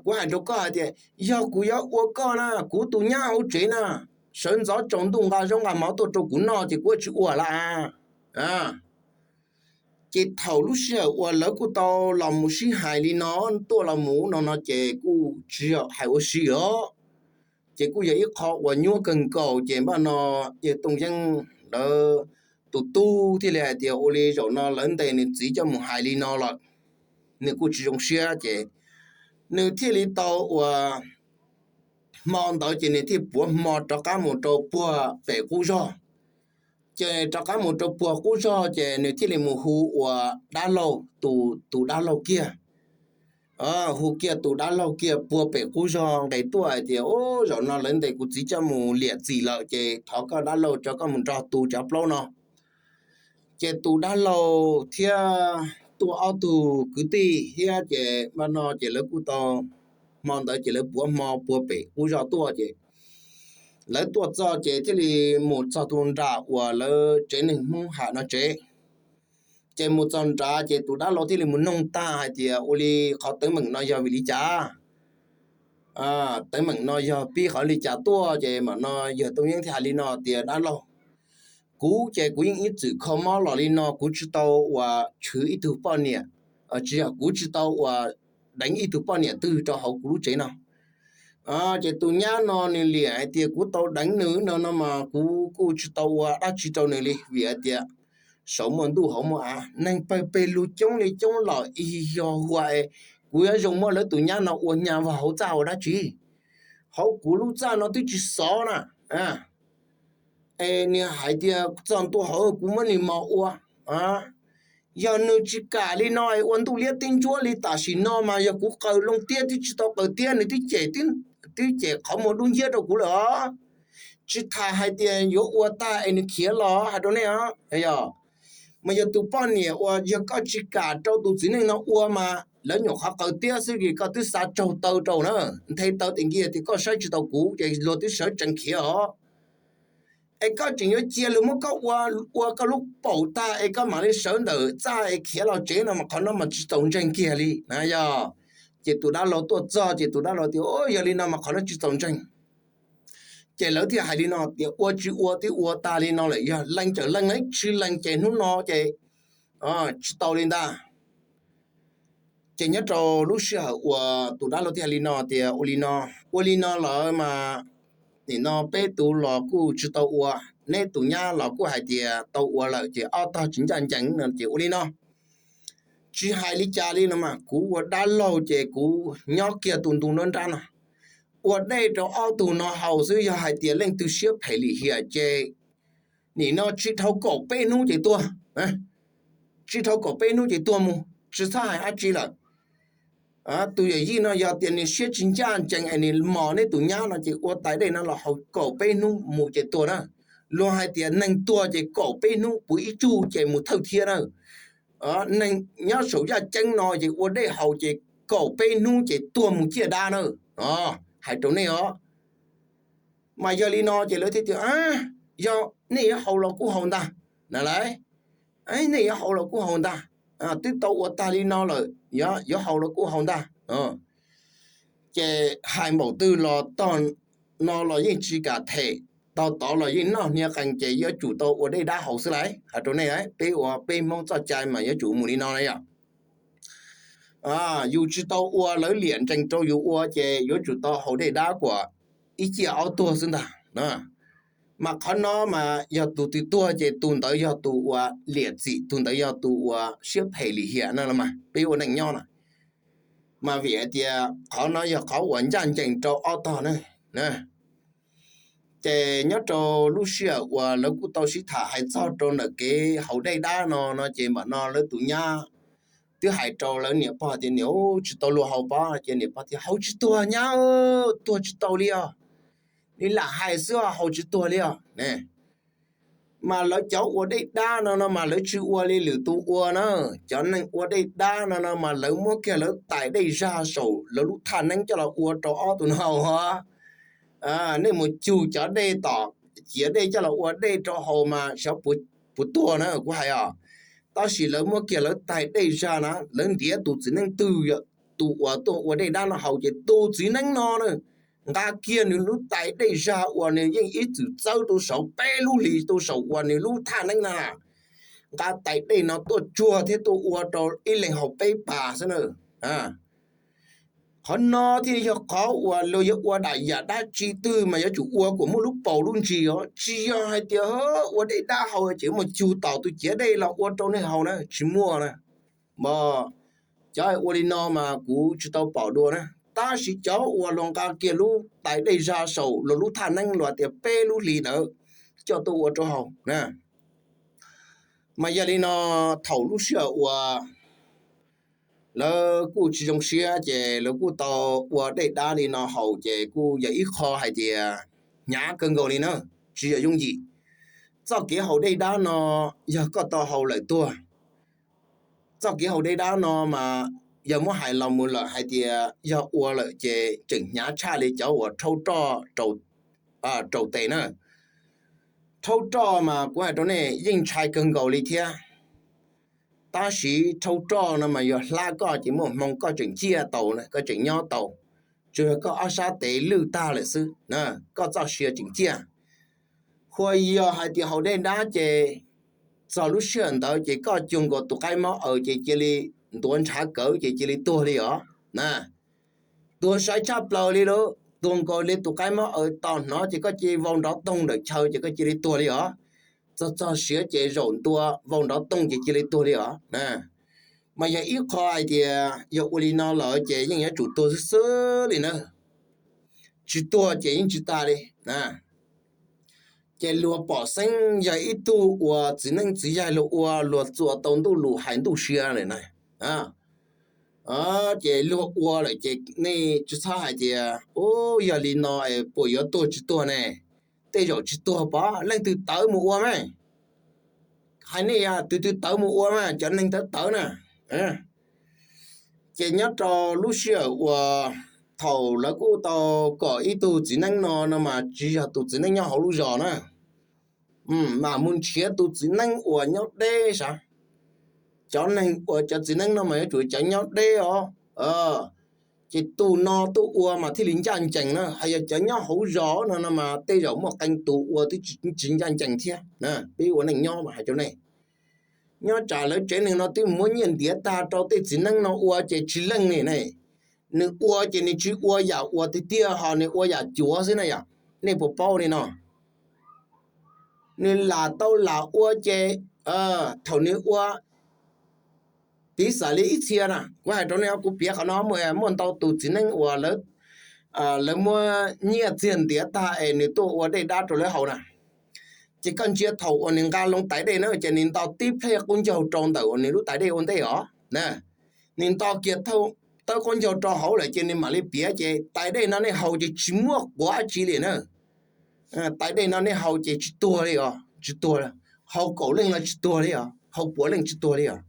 Kuv hais rau koj hais tias yog kuv yuav ua koj na, kuv tus nyab hauv tsev na, sawv ntxov tsaus ntuj nqa zaub nqa mov tuaj rau kuv noj ces kuv tsis ua lawm. Ces thaum lub sij hawm uas lawv kuj tau los mus sib hais li no, tuaj los mus no no ces kuj tsis hais ua si os. Ces kuj yog ib qho uas nyuaj kawg nkaus ces npaj no yawg Tooj Yeeb lawv tus tub thiaj li hais tias ua li zaum no lawv ntes nws txiv coj mus hais li no lawm, nws kuj tsis zoo siab ces nws thiaj li tau uas hmo ntawd ces nws thiaj puav hmo rov qab mus rau puag pem qub zog. Ces rov qab mus rau puag qub zog ces nws thiaj li mus hu ua dab laug, tus dab laug kiag, hu kiag tus dab laug kiag puag pem qub zog nqes tuaj hais tias, Ub, zaum no lawv ntes kuv txiv coj mus liam txim lawm, ces thov koj dab laug tso koj mus nrog tu cov plaub no. Ces tus dab laug thiab tuaj ob tug kwv tij thiab ces no ces lawv kuj tau, hmo ntawd ces lawv puav hmo puag pem qub zog tuaj ces lawv tuaj txog ces thiaj li mus txog tus nram uas lawv tsev neeg Hmoob ham no tsev. Ces mus txog nrad ces tus dab laug thiaj li mus noog tag hais tias, Ua li qhov teeb meem no yog vim li cas? Teeb meem no yog pib qhov li cas tuaj? Ces mam no yawg Tooj Yeeb thiaj hais li no tias, Dab laug, kuv ces kuv yeej ib txwm kho mob los li no, kuv tsis tau uas tshwv ib tug poj niam, tsis yog, kuv tsis tau uas deev ib tug poj niam twg rau hauv kuv lub tsev no. Ces tus nyab no nws liam hais tias kuv tau deev nws no no mas kuv kuj tsis tau ua dab tsi rau nws li, vim hais tias saum muaj ntuj hauv muaj av, neeg pawg peg lug coob li coob los ib yog hua es kuv yuav zoo muab lawv tus nyab no ua nyas vag hauv txaj ua dab tsi? Hauv kuv lub txaj no twb tsis xov na. Es nws hais tias txog ntua hauv kuv muab nws mos ua. Yog nws tsis kam li no es ua ntuj liab teb ntsuab li tam sim no mas yog kuv qaws loo tiab twb tsis tau qaws tiab, nws twb cem, twb cem qhov muag dub nciab rau kuv lawm os. Tsis tas hais tias yuav ua tag es nws khiav los hais rau nej os. Yog, mas yog tus poj niam uas yog koj tsis kam rau tus txiv neej no ua mas lawv nyuam qhuav qaws tiab xwb es koj twb xa tsaug taw rau na, nthe taw tes nkiag tias koj saib tsis taus kuv ces luag twb sawv tsees khiav os. Es koj tseem yuav cia luag muab koj ua, ua koj lub paum tag es koj mam li sawv ntawm txaj es khiav los tsev no mas qhov no mas tsis txaus ntseeg kiag li na yog. Ces tus dab laug tuaj txog ces tus dab laug tias, Yog li no mas qhov no tsis txaus ntseeg. Ces lawv thiaj hais li no tias, Ua tsis ua twb ua tag li no lawm, yog lees cawm lees, tsis lees ces hnub no ces tsis tau li ntag. Ces nyob rau lub sij hawm uas tus dab laug thiaj hais li no tias, Ua li no, ua li no lawm mas nim no peb tus los kuj tsis tau ua, neb tus nyab los kuj hais tias tau ua lawm ces ob tog tsis ncaj ncees no ces ua li no, tsis hais li cas li no mas kuv ua dab laug ces kuv nyob kiag tus ntu nruab nrab no ua dej rau ob tug no haus xwb, yog hais tias leej twg siab phem lim hiam ces nim no tsis dhau kaum peb hnub ces tuag. Tsis dhau kaum peb hnub ces tuag mus, tsis txhob hais dab tsi lawm. Tus yawm yij no yog tias nws siab tsis ncaj ncees es nws mos neb tus nyab no ces ua tais dej no los haus kaum peb hnub mus ces tuag na. Luag hais tias neeg tuag ces kaum peb hnub puv ib tsug ces mus thawj thiab na. Neeg nyob saum yaj ceeb no ces ua dej haus ces kaum peb hnub ces tuag mus ciaj dab na. Hais rau nej os. Mas yog li no ces lawv thiaj tias, Yog nej yuav haus los kuj haus ntag na lauj. Nej yuav haus los kuj haus ntag, twb tau ua tag li no lawm, yuav haus los kuj haus ntag. Ces hais npaum twg los tog no los yeej tsis kam them, tog tod los yeej noj hnia qees ces yuav tsum tau ua dej dab haus xwb lauj. Hais rau nej, peb ua peb Hmoob txoj cai mas yuav tsum mus li no na yom. Yus tsis tau ua lawv liam nrees rau yus ua ces yuav tsum tau haus dej dab kuas ib ciaj ob tuag xwb ntag. Mas qhov no mas yog tus twg tuag ces tus ntawd yog tus uas liam txim, tus ntawd yog tus uas siab phem lim hiam no los mas peb ua neej nyob na. Mas vim hais tias qhov no yog qhov uas ncaj ncees rau ob tog na. Ces nyob rau lub sij hawm uas lawv kuj tau sib tham hais txog rau ntawm kev haus dej dab no no ces mam no lawv tus nyab twb hais rau lawv niam pog tias, Niam, tsis tau luag haus pob. Ces niam pog tias, Haus tsis tuag nyab, tuag tsis tau li os. Li lam hais xwb, haus tsis tuag li os. Mas lawv cov ua dej dab no no mas lawv tsis ua li lwm tus ua na. Cov neeg ua dej dab no no mas lawv muab kiag lawv tais dej zag saum lawv lub thaj neeb coj los ua rau ob tug no haus. Nej mus cug cov dej tom ciav dej coj los ua dej rau haus mas xyov puas tuag na kuv hais os. Tab sis lawv muab kiag lawv tais dej zag na, lawv ntiav tus txiv neeb twg, tus uas tuaj ua dej dab no haus ces tus txiv neeb no na nqa kiag nws lub tais dej zag uas nws yeej ib txwm txawb rau saum peb lub hlis rau saum uas nws lub thaj neeb na, nqa tais dej no tuaj tsuag thiab tuaj ua rau ib leeg haus peb pas xwb na. Qhov no thiaj yog qhov uas luag yuav ua dab yam dab tsi twg mas yuav tsum ua kom muaj lub paus lub ntsis os, tsis yog hais tias ua dej dab haus ces mus cug tom tus ciav dej los ua rau nej haus na, tsis muaj na. Mas cov ua li no mas kuv tsis tau pom dua na, tab sis cov uas luag nqa kiag lub tais dej zag saum luag lub thaj neeb los tias peb lub hlis ntawd coj tuaj ua rau haus na, Mas yog li no, thaum lub sij hawm uas lawv kuj tsis zoo siab ces lawv kuj tau ua dej dab li no haus ces kuj yog ib qho hais tias hnyav kawg nkaus li na, tsis yog yooj yim. Txoj kev haus dej dab no yog koj tau haus lawm tuag. Txoj kev haus dej dab no mas yog muab hais los mus lawm hais tias yog ua lawm ces tseem hnyav tshaj li cov uas rhaub roj rau tes na. Rhaub roj mas kuv hais rau nej yeej ntshai kawg nkaus li thiab. Tab sis rhaub roj no mas yog hlab koj ces muaj hmoo koj tseem ciaj tau, koj tseem nyob tau, tsuas yog koj ob sab tes lwj tag lawm xwb, koj txoj sia tseem ciaj. Hos yog hais tias haus dej dab ces txog lub sij hawm ntawd ces koj cuag nkaus tus qaib mob aws ces cia li ntuav ntshav kawv ces cia li tuag li os. Tuag sai tshaj plaws li lauj, tuag nkaus li tus qaib mob aws tos hnov ces koj cia li vau nrov toog ntawm chaw ces koj cia li tuag li os. Txog txog siav ces zaum ntua vau nrov toog ces cia li tuag li os. Mas yog ib qho hais tias yog ua li no lawm ces yeej yuav tsum tuag xwb xwb li na. Tsis tuag ces yeej tsis tas li. Ces luag pom xeeb yog ib tug uas txiv neeb txiv yaig luag ua luag txuas tau ntuj lus hais ntuj sia lawm na. Ces luag ua lawm ces nej tsis txhob hais tias, u, yog li no puas yuav tuag tsis tuag ne? Tej zaum tsis tuag pov, leej twg tawv mus ua mas. Hais nej, twg twg tawv mus ua mas, cov neeg tawv tawv na. Ces nyob rau lub sij hawm uas thaum lawv kuj tau kom ib tug txiv neeb no no mas tsis yog tus txiv neeb nyob hauv lub zos na, mas mus nrhiav tus txiv neeb uas nyob deb sav. Cov neeg uas cov txiv neeb no mas yuav tsum cov nyob deb os. Ces tus no tuaj ua mas thiaj li ncaj ncees na, hos yog cov nyob hauv zos no no mas tej zaum muaj qee tus ua twb tsis ncaj ncees thiab. Peb ua neej nyob mas hais rau nej, nyob tsam lawv tsev neeg no twb muab nyiaj ntiav tag rau tej txiv neeb no ua ces tsis leej li ne. Nws ua ces nws tsis ua yam uas tiag tiag, hos nws ua yam cuav xwb na yom. Nej puas paub li no? Nws lam tau lam ua ces thaum nws ua, piv xam li ib txhia na, kuv hais rau nej, kuv piav qhov no, muaj ntau tus txiv neeb uas lawv muab nyiaj txiag ntiav tag es nws tuaj ua dej dab rau lawv haus na. Ces koj ntsia thaum uas nws nqa loo tais dej na ces nws nto tib plhej qaub ncaug rau ntawm uas nws lub tais dej ua ntej os. Nws nto kiag tawb qaub ncaug rau hauv lawm ces nws mam li piav, ces tais dej no nej haus ces tsis muaj quav dab tsi li na. Tais dej no nej haus ces tsis tuag li os, tsis tuag. Haus kaum leej los tsis tuag li os, haus puav leej tsis tuag li os.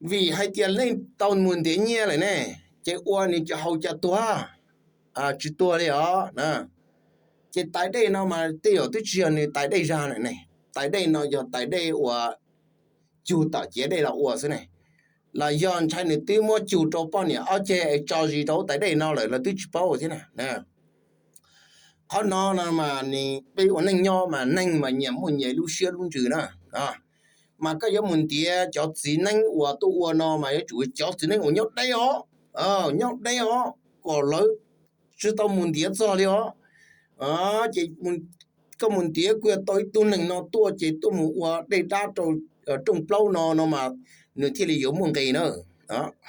Vim hais tias leej tau mus ntiav nyiaj lawm ne, ces ua nws cov haus cas tuag, tsis tuag li os. Ces tais dej no mas tej zaum twb tsis yog nws tais dej zag lawm ne, tais dej no yog tais dej uas cug tom ciav dej los ua xwb ne, los yog ntshai nws twb muab cug rau poj niam ob ceg es tso zis rau tais dej no lawm los twb tsis paub thiab na. Qhov no no mas peb ua neej nyob mas neeg mas nyias muaj nyias lub siab lub ntsws na. Mas koj yuav mus ntiav cov txiv neeb uas tuaj ua no mas yuav tsum cov txiv neeb uas nyob deb os, nyob deb os, kom lawv tsis tau mus ntiav txog li os. Ces koj mus ntiav kuj yog tau ib tug neeg no tuaj ces tuaj mus ua dej dab rau rooj plaub no no mas nws thiaj li yuav muaj nqis na.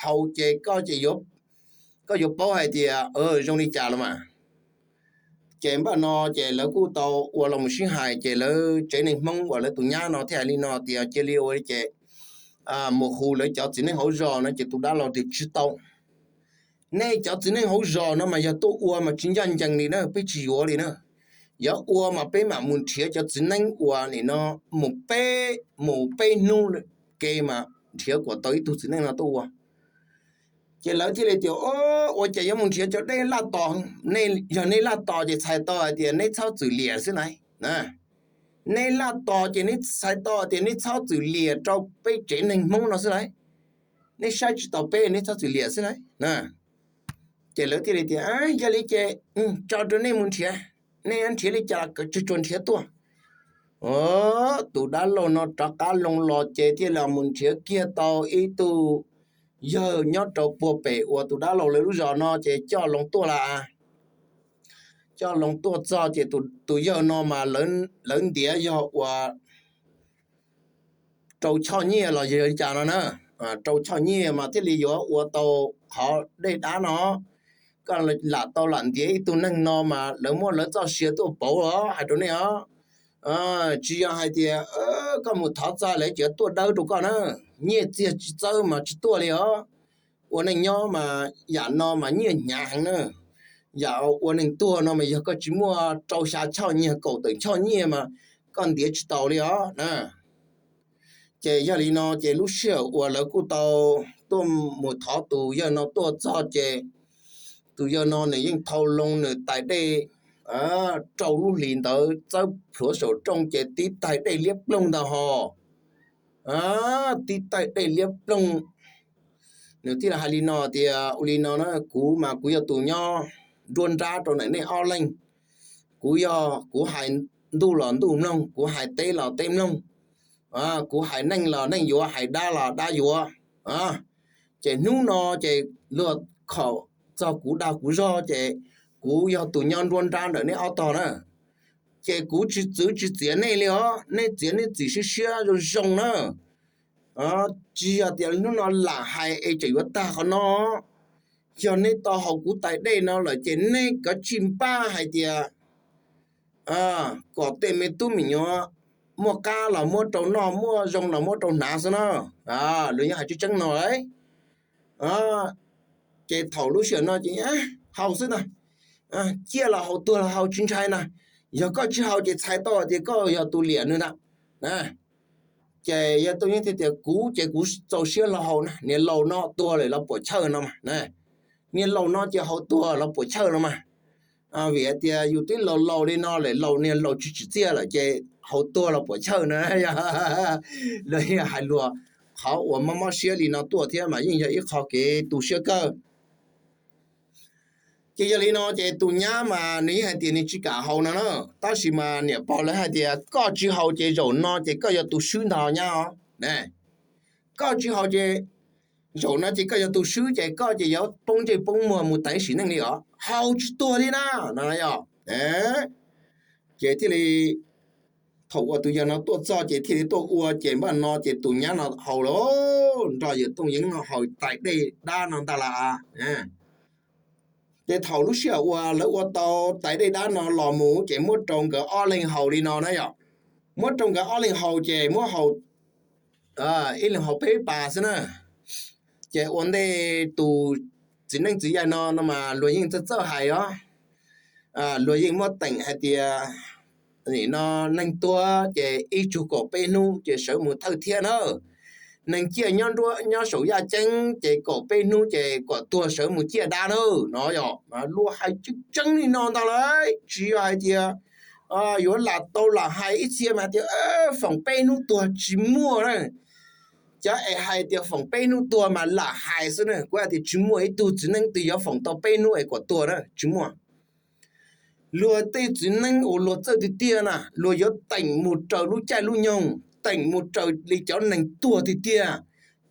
Haus ces koj ces koj yuav paub hais tias zoo li cas los mas. Ces npaj no ces lawv kuj tau ua los mus sib hais ces lawv tsev neeg Hmoob uas lawv tus nyab no thiaj hais li no tias cia li ua li ces mus hu lawv cov txiv neeb hauv zos no ces tus dab laug tias tsis tau. Nej cov txiv neeb hauv zos no mas yog tuaj ua mas tsis ncaj ncees li na, peb tsis yuav li na. Yog ua mas peb mam mus nrhiav cov txiv neeb uas nim no mus peb, mus peb hnub ke mas nrhiav kom tau ib tug txiv neeb no tuaj ua. Ces lawv thiaj li tias, ua cas yuav mus nrhiav cov dej laj tos, yog nej laj tos ces txhais tau hais tias neb txhob txwm liam xwb lauj. Neb laj tos ces neb txhais tau tias neb txhob txwm liam rau peb tsev neeg Hmoob no xwb lauj. Neb saib tsis taus peb neb txhob txwm liam xwb lauj. Ces lawv thiaj li tias, yog li ces tso rau nej mus nrhiav, nej nrhiav li cas los tsuag tsuag nrhiav tuaj. Tus dab laug no rov qab loo los ces thiaj li mus nrhiav kiag tau ib tug yawg nyob rau puag pem uas tus dab laug lawv lub zos no ces coj loo tuaj lawm. Coj loo tuaj txog ces tus yawg no mas lawv ntiav yog uas rau choj nyiaj los yog li cas no na. Rau choj nyiaj mas thiaj li yuav ua tau qhov dej dab no. Koj lam tau lam ntiav ib tug neeg no mas lawv muab lawv txoj sia tuaj pauv los hais rau nej os. Tsis yog hais tias koj mus thov txog lawv tsis tuaj dawb rau koj na. Nyiaj txiag tsis txawb mas tsis tuaj li os. Ua neej nyob mas yam no mas nyiaj hnyav heev na. Yam ua neeg tuag no mas yog koj tsis muaj rau xya choj nyiaj kaum tawm choj nyiaj mas koj ntiav tsis tau li os na. Ces yog li no ces lub sij hawm uas lawv kuj tau tuaj mus thov tus yawg no tuaj txog ces tus yawg no nws yeej thau loo nws tais dej rau lub hlis ntawd txawb plhuav saum rooj ces tib tais dej liab ploog ntag hos. Tib tais dej liab ploog. Nws thiaj li hais li no tias, ua li no na, kuv mas kuv yog tus nyob nruab nrab rau nej ob leeg. Kuv yog kuv hais ntuj los ntuj mloog, kuv hais teb los teb mloog, kuv hais neej los neej yuav, hais dab los dab yuav. Ces hnub no ces luag khom txog kuv dag kuv zog ces kuv yog tus nyob nruab nrab ntawm nej ob tog na. Ces kuv tsis txwv tsis txiav nej li os, nej txiav nej txim siab siab zoo zoo na. Tsis yog tias hnub no lam hais es tseem yuav tag qhov no. Yog nej tau haus kuv tais dej no lawm ces nej kav tsij npaj hais tias kom tej me tub me nyuam muaj qab los muab rau noj, muaj zoo los muab rau hnav xwb na. Luag yeej hais tseeb tseeb no. Ces thaum lub sij hawm no ces haus xwb ntag. Ciaj los haus, tuag los haus, tsis ntshai na. Yog koj tsis haus ces txhais tau tias koj yog tus liam nws ntag. Ces yawg Tooj Yeeb thiaj tias, kuv ces kuv txaus siab los haus na, niag laus no tuag lawm los puam chawj no mas. Niag laus no ces haus tuag los puam chawj no mas. Vim hais tias yus twb laus laus li no lawm, laus niag laus tsis tsim txiaj lawm ces haus tuag los puam chawj na. Luag yeej hais luag qhov uas mob mob siab li no tuaj thiab mas yeej yog ib qho kev tu siab kawg. Ces yog li no ces tus nyab mas nws yeej hais tias nws tsis kam haus no na, tab sis mas niam pog lawv hais tias koj tsis haus ces zaum no ces koj yog tus swb ntag nyab os. Koj tsis haus ces zaum no ces koj yog tus swb ces koj ces yuav poob ntsej poob muag mus tas sim neej li os, haus tsis tuag li na no yog. Ces thiaj li thaum uas tus yawg no tuaj txog ces thiaj li tuaj ua ces npaj no ces tus nyab no haus lawm, nrog yawg Tooj Yeeb no haus tais dej dab no ntag las. Ces thaum lub sij hawm uas lawv ua tau tais dej dab no los mus ces muab rau nkawd ob leeg haus li no na yom. Muab rau nkawd ob leeg haus ces muab haus ib leeg haus peb pas xwb na. Ces ua ntej tus txiv neeb txiv yaig no no mas luag yeej txawj txawj hais os. Luag yeej muab teem hais tias nim no neeg tuag ces ib tsug kaum peb hnub ces sawv mus thawj thiab na. Neeg ciaj nyob nruab nyob saum yaj ceeb ces kaum peb hnub ces kom tuag sawv mus ciaj dab na no yom. Luag hais tseeb tseeb li no ntag lauj, tsis yog hais tias yuav lam tau lam hais ib txhia mas tias foom peb hnub tuag tsis muaj na. Cov es hais tias foom peb hnub tuag mas lam hais xwb na, kuv hais tias tsis muaj ib tug txiv neeb twg yuav foom tau peb hnub es kom tuag na, tsis muaj. Luag tej txiv neeb uas luag txawj tiag tiag na luag yuav teem mus raws lub caij lub nyoog, teem mus raws li cov neeg tuag tiag tiag.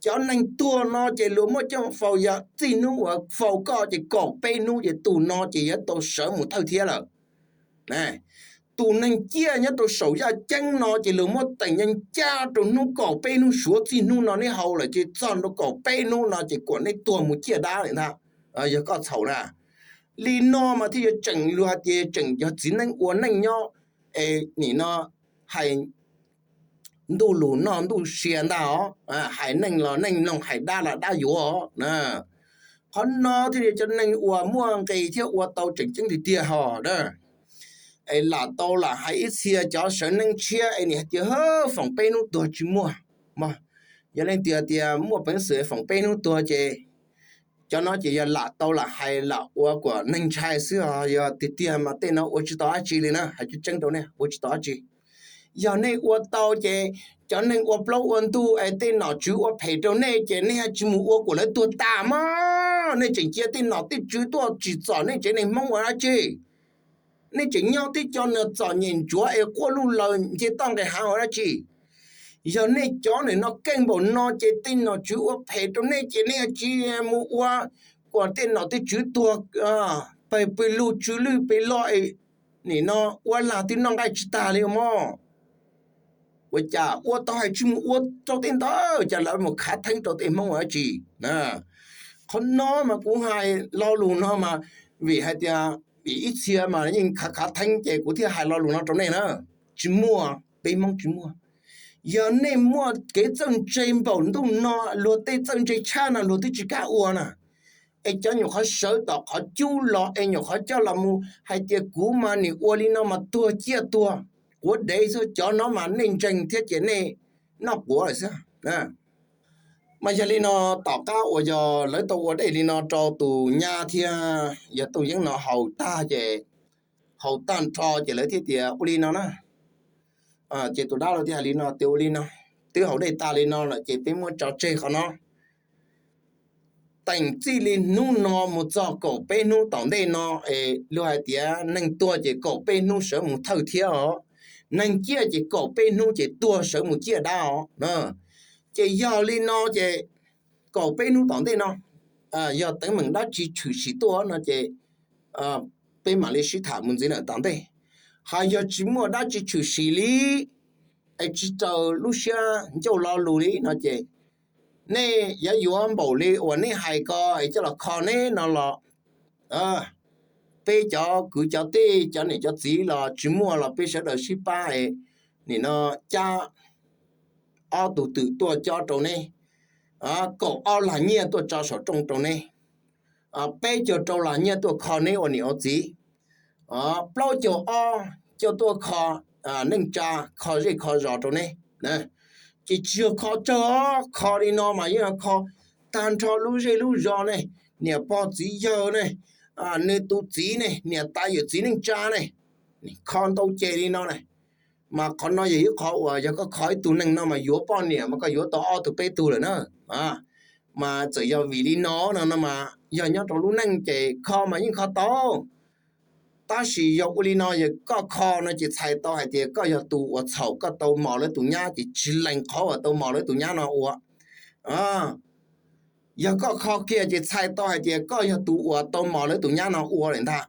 Cov neeg tuag no ces luag muaj coj faus yog txij hnub uas faus koj ces kaum peb hnub ces tus no ces yuav tau sawv mus thawj thiab lawm. Tus neeg ciaj nyob rau saum yaj ceeb no ces luag muab teem ncaj ncaj rau hnub kaum peb hnub, suav txij hnub no neb haus lawm ces txog rau kaum peb hnub no ces kom neb tuag mus ciaj dab lawm ntag, yog koj txhaum na. Li no mas thiaj yuav tseem luag hais tias tseem yog txiv neeb ua neej nyob es nim no hais ntuj lus noj ntuj sia ntag os, hais neej los neej mloog, hais dab los dab yuav os. Qhov no thiaj li cov neeg uas muaj nqis thiab ua tau tseem ceeb tiag tiag hos na. Es lam tau lam hais ib txhia cov sawv neeb tshiab es nim hais tias foom peb hnub tuag tsis muaj. Yog leej twg tias muaj peev xwm foom peb hnub tuag ces cov no ces yog lam tau lam hais lam ua kom neeg ntshai xwb os. Yog tiag tiag mas tej no ua tsis tau dab tsi li na, hais tseeb tseeb rau nej, ua tsis tau dab tsi. Yog nej ua tau ces cov neeg ua plaub ua ntug es tej nom tswv ua phem rau nej ces nej tsis mus ua kom lawv tuag tas mog. Nej tseem cia tej nom tej tswv tuaj tsim txom nej tsev neeg Hmoob ua dab tsi? Nej tseem nyob tib co neeg txom nyem ntsuav es quaj luj laws nce toj nqis hav ua dab tsi? Yog nej cov nim no keej npaum no ces tej nom tswv ua phem rau nej ces nej tsis mus ua kom tej nom tej tswv tuag pes pes lug tsw lwj pes loj es nim no ua lag twb noj nqaij tsis tag li mog. Ua cas ua tau hais tsis mus ua rau tej ntawd, cas lawv mus khav theeb rau tej Hmoob ua dab tsi? Qhov no mas kuv hais lo lus no mas vim hais tias vim ib txhia mas yeej khav khav theeb ces kuv thiaj hais lo lus no rau nej na. tsis muaj, peb Hmoob tsis muaj. Yog nej muaj kev txawj ntse npaum ntuj no, luag tej txawj ntse tshaj no luag twb tsis kam ua na. Es cov nyuam qhuav sawv tom qhov cub los es nyuam qhuav coj los mus hais tias kuv mas nim ua li no mas tuag ciaj tuag quav dev xwb, cov no mas nej ntseeg thiab ces nej noj quav lawm xwb. Mas yog li no, tom qab uas yog lawv tau ua dej li no rau tus nyab thiab yog Tooj Yeeb no haus tag ces, haus tag nrho ces lawv thiaj tias ua li no na. Ces tus dab laug thiaj hais li no tias ua li no, twb haus dej tag li no lawm ces peb muab tso tseg qhov no. Teem txij li hnub no mus txog kaum peb hnub tom ntej no es luag hais tias neeg tuag ces kaum peb hnub sawv mus thawj thiab os, neeg ciaj ces kaum peb hnub ces tuag sawv mus ciaj dab os. Ces yog li no ces kaum peb hnub tom ntej no, yog teeb meem dab tsi tshwm sim tuaj no ces peb mam li sib tham mus ntxiv lawm tom ntej. Hos yog tsis muaj dab tsi tshwm sim li, es tsis raws lub siab ncauj lo lus li no ces nej yuav yuav npaum li uas nej hais ko es coj los kho neb no los, peb cov kwv cov tij cov niam cov txiv los tsis muaj los peb sawv daws sib pab es nim no cab ob tug twm tuaj cob rau neb, kaum ob lag nyiaj tuaj tso saum rooj rau neb, peb caug rau lag nyiaj tuaj kho neb ua niam ua txiv, plaub caug ob coj tuaj kho neej tsa, kho zej kho zos rau neb. Ces tsis yog kho tsawg, kho li no mas yeej yog kho tag nrho lub zej lub zos ne, niam pog txiv yawg ne, nws tus txiv ne, niam tais yawm txiv neej tsa ne, kho ntau ces li no na. Mas qhov no yog ib qhov uas yog koj kho ib tug neeg no mas yuav poj niam mas koj yuav tau ob tug peb tug lawm na. Mas txawm yog vim li no no no mas yog nyob rau lub neej ces kho mas yeej kho tau. Tab sis yog ua li no yog koj kho no ces txhais tau hais tias koj yog tus uas txhaum koj tau mos lawv tus nyab ces tsis lees qhov uas tau mos lawv tus nyab no ua. Yog koj kho kiag ces txhais tau hais tias koj yog tus uas tau mos lawv tus nyab no ua lawm ntag.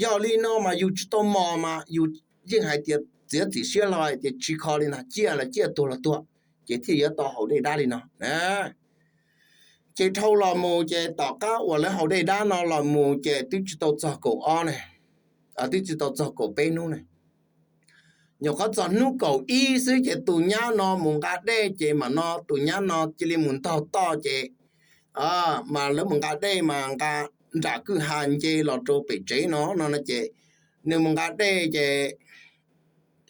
Yog li no mas yus tsis tau mos mas yus yeej hais tias txiav txim siab hlo hais tias tsis kho li ntag, ciaj los ciaj, tuag los tuag, ces thiaj yuav tau haus dej dab li no. Ces dhau los mus ces tom qab uas lawv haus dej dab no los mus ces twb tsis tau txog kaum ob ne, twb tsis tau txog kaum peb hnub ne. Nyuam qhuav txog hnub kaum ib xwb ces tus nyab no mus nqa dej ces mam no tus nyab no cia li mus ntog toj ces, mas lawv mus nqa dej mas nqa nram kwj ha nce los rau pem tsev no no ces nws mus nqa dej ces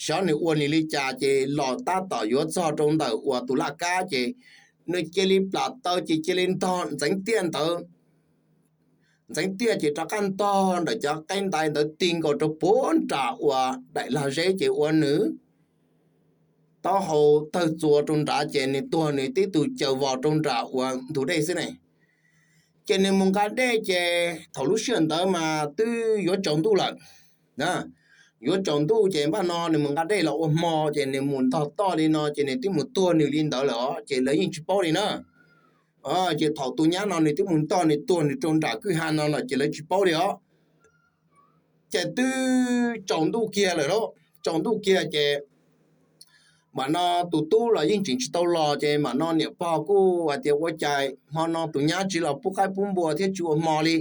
xyov nws ua nws li cas ces los tab tom yuav txog rau ntawm uas tus laj kab ces nws cia li plam taw ces cia li ntog ntxeev tiaj ntawd. Ntxeev tiaj ces rov qab ntog ntawm cov qeb ntais ntawd ti nkaus rau puag nram uas daim lag zeb ces ua nws taub hau tawg txuas rau nrad ces nws tuag nws tib tug caws vos rau nram uas ntug dej xwb ne. Ces nws mus nqa dej ces thaum lub sij hawm ntawd mas twb yuav tsaus ntuj lawm. Yuav tsaus ntuj ces npaj no nws mus nqa dej los ua hmo ces nws mus ntog toj li no ces nws twb mus tuag nws li ntawd lawm os ces lawv yeej tsis paub li na. Ces thaum tus nyab no nws twb mus ntog nws tuag nws rau nram kwj ha no lawm ces lawv tsis paub li os. Ces twb tsaus ntuj kiag lawm lauj, tsaus ntuj kiag ces mam no tus tub los yeej tseem tsis tau los ces mam no niam pog kuj hais tias ua cas hmo no tus nyab tsis los pub qaib pub npua thiab tsis ua hmo li.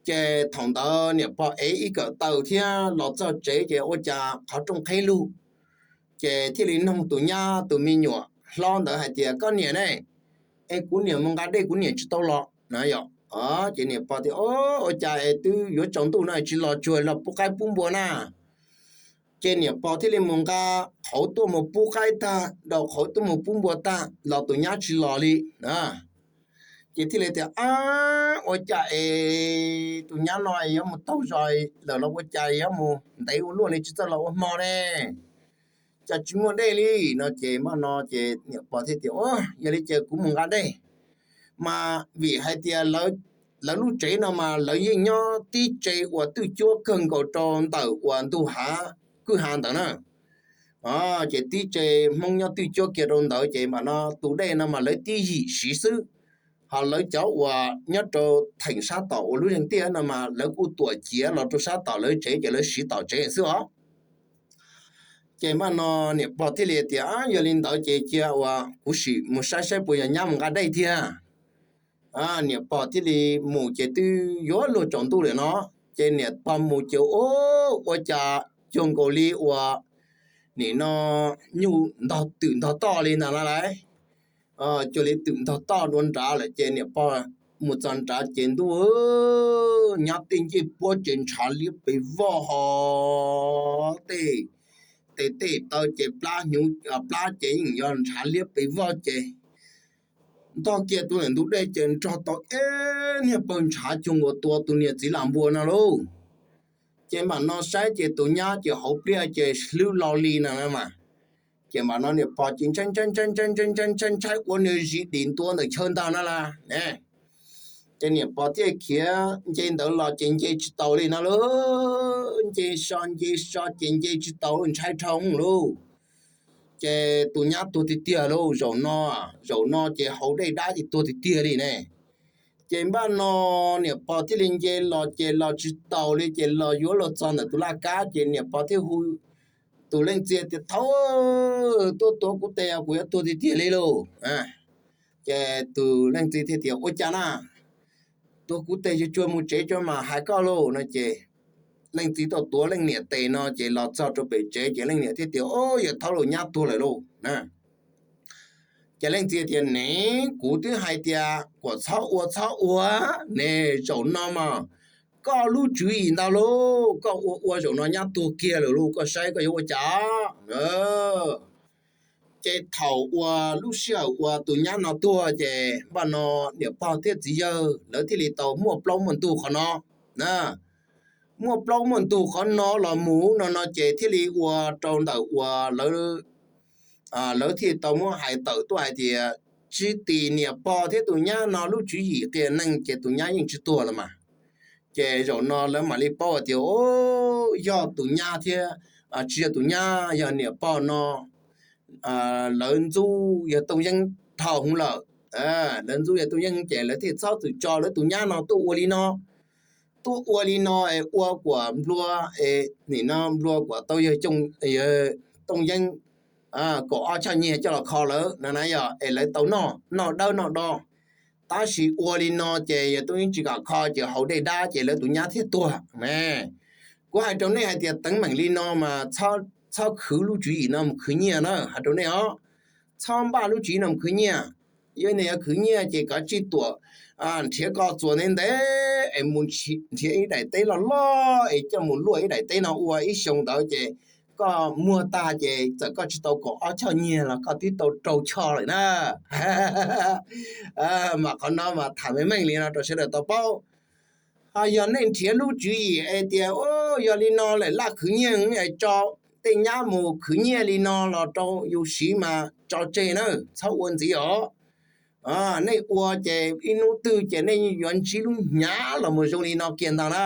Ces thaum ntawd niam pog ev ib kawm taws thiab los txog tsev ces ua cas qhov rooj qhib lug. Ces thiaj li noog tus nyab tus me nyuam hlob ntawd hais tias koj niam ne, es kuv niam mus nqa dej kuv niam tsis tau los na yom. Ces niam pog tias ua cas es twb yuav tsaus ntuj no tsis los tsuag los pub qaib pub npua na. Ces niam pog thiaj li mus nqa qhauv tuaj mus pub qaib tag, daus qhauv tuaj mus pub npua tag los tus nyab tsis los li. Ces thiaj li tias ab ua cas es tus nyab no yuav mus taug zos lawm los ua cas yuav mus ntev ua luaj li tsis txawj los ua hmo ne, cas tsis muaj dej li no ces mam no ces niam pog thiaj tias yog li ces kuv mus nqa dej. Mas vim hais tias lawv lub tsev no mas lawv yeej nyob tib tsev uas twj cuab kawg nkaus rau ntawm uas ntug hav kwj ha ntawd na. Ces tib tsev Hmoob nyob twj cuab kiag rau ntawd ces mam no tus dej no mas lawv tib yim siv xwb, ho lawv cov uas nyob rau theem sab tom uas lub zeeg tiaj no mas lawv kuj tuam ciav los rau sab tom lawv tsev ces lawv siv tom tsev xwb os. Ces mam no niam pog thiaj li tias yog li ntawd ces cia uas kuv sim mus saib saib puas yog nyab mus nqa dej thiab. Niam pog thiaj li mus ces twb yuav luag tsaus ntuj lawm no, ces niam pog mus ces ua cas cuag nkaus li uas nim no nyuj ntog twm ntog toj li ntag na lauj. Cuag li twm ntog toj dua nrad lawm ces niam pog mus txog nrad ces ntuj, nyab tej ncej puab ces ntshav liab pes vog ho tej tes tej taw ces plab hnyuv plab ces yeej yog ntshav liab pes vog ces ntog kiag tus ntawm ntug dej ces nrog tau ib niag pawg ntshav cuag nkaus tua tus niam txiv lam npua no lauj. Ces mam no saib ces tus nyab ces hauv pliaj ces hlwb lo li no na mas. Ces mam no niam pog ces ntshai ntshai ntshai ntshai ntshai ntshai ntshai ntshai ua nws zis dim ntua ntawm chaw ntag na lauj. Ces niam pog thiaj khiav nce ntawd los ces nce tsis taus li no lauj. Nce so nce so ces nce tsis taus lauj, ntshai dhau lauj. Ces tus nyab tuag tiag tiag lauj, zaum no, zaum no ces hauv dej dab ces tuag tiag tiag li ne. Ces npaj no niam pog thiaj li nce los ces los tsis taus li ces los yuav los txog ntawm tus laj kab ces niam pog thiaj hu tus leej txiv tias, Thaub, tuaj tuav kuv tes, kuv yuav tuag tiag tiag li lauj. Ces tus leej txiv thiaj tias, Ua cas na? Tuav kuv tes, tsuag tsuag mus tsev tso mam hais koj lauj no ces leej txiv tuaj tuav leej niam tes no ces los txog rau pem tsev ces leej niam thiaj tias, Au, yawg Thaub lauj, nyab tuag lawm lauj. Ces leej txiv tias, Niam, kuv twb hais tias kom txhob ua txhob ua ne, zaum no mas koj lub tswv yim ntau lauj, koj ua ua zaum no nyab tuag kiag lawm lauj, koj saib koj yuav ua cas? Ces thaum uas lub sij hawm uas tus nyab no tuag ces npaj no niam pog thiab txiv yawg lawv thiaj li tau muaj plaub muaj ntug qhov no. Muaj plaub muaj ntug qhov no los mus no no ces thiaj li ua rau ntawm uas lawv thiaj tau muab hais tawm tuaj hais tias, tsis tim niam pog thiab tus nyab no lub tswv yim qias neeg ces tus nyab yeej tsis tuag los mas. Ces zaum no lawv mam li paub hais tias, o, yog tus nyab thiab, tsis yog tus nyab, yog niam pog no lawv ntxub yawg Tooj Yeeb dhau hwv lawm. Lawv ntxub yawg Tooj Yeeb ces lawv thiaj txhob txwm tso lawv tus nyab no tuaj ua li no. Tuaj ua li no es ua kuas nplua, es nim no nplua kuas tau yawg Tooj Yeeb kaum ob choj nyiaj coj los kho lawv no na yog es lawv tau noj, noj dawb noj do. Tab sis ua li no ces yawg Tooj Yeeb tsis kam kho ces hauv dej dab ces lawv tus nyab thiaj tuag ne. Kuv hais rau nej hais tias teeb meem li no mas txhob khwv lub tswv yim no mus khwv nyiaj na, hais rau nej os. Txhob npaj lub tswv yim no mus khwv nyiaj. Yog nej yuav khwv nyiaj ces koj tsij tuam nrhiav koj txuas ntev ntev es mus nrhiav ib daim teb loj loj es coj mus luaj ib daim teb no ua ib xyoo ntawd ces koj muag tag ces txawm koj tsis tau kaum ob choj nyiaj los koj twb tau rau choj lawm na. Mas qhov no mas tham meej meej li no rau sawv daws tau paub. Ho yog nej nrhiav lub tswv yim es tias, o, yog li no lawm laj khwv nyiaj es tso tej nyab mus khwv nyiaj li no los rau yus siv mas tso tseg na, txhob ua ntxiv os. Nej ua ces ib hnub twg ces nej yuav ntsib lub hnyav los mus zoo li no kiag ntag na.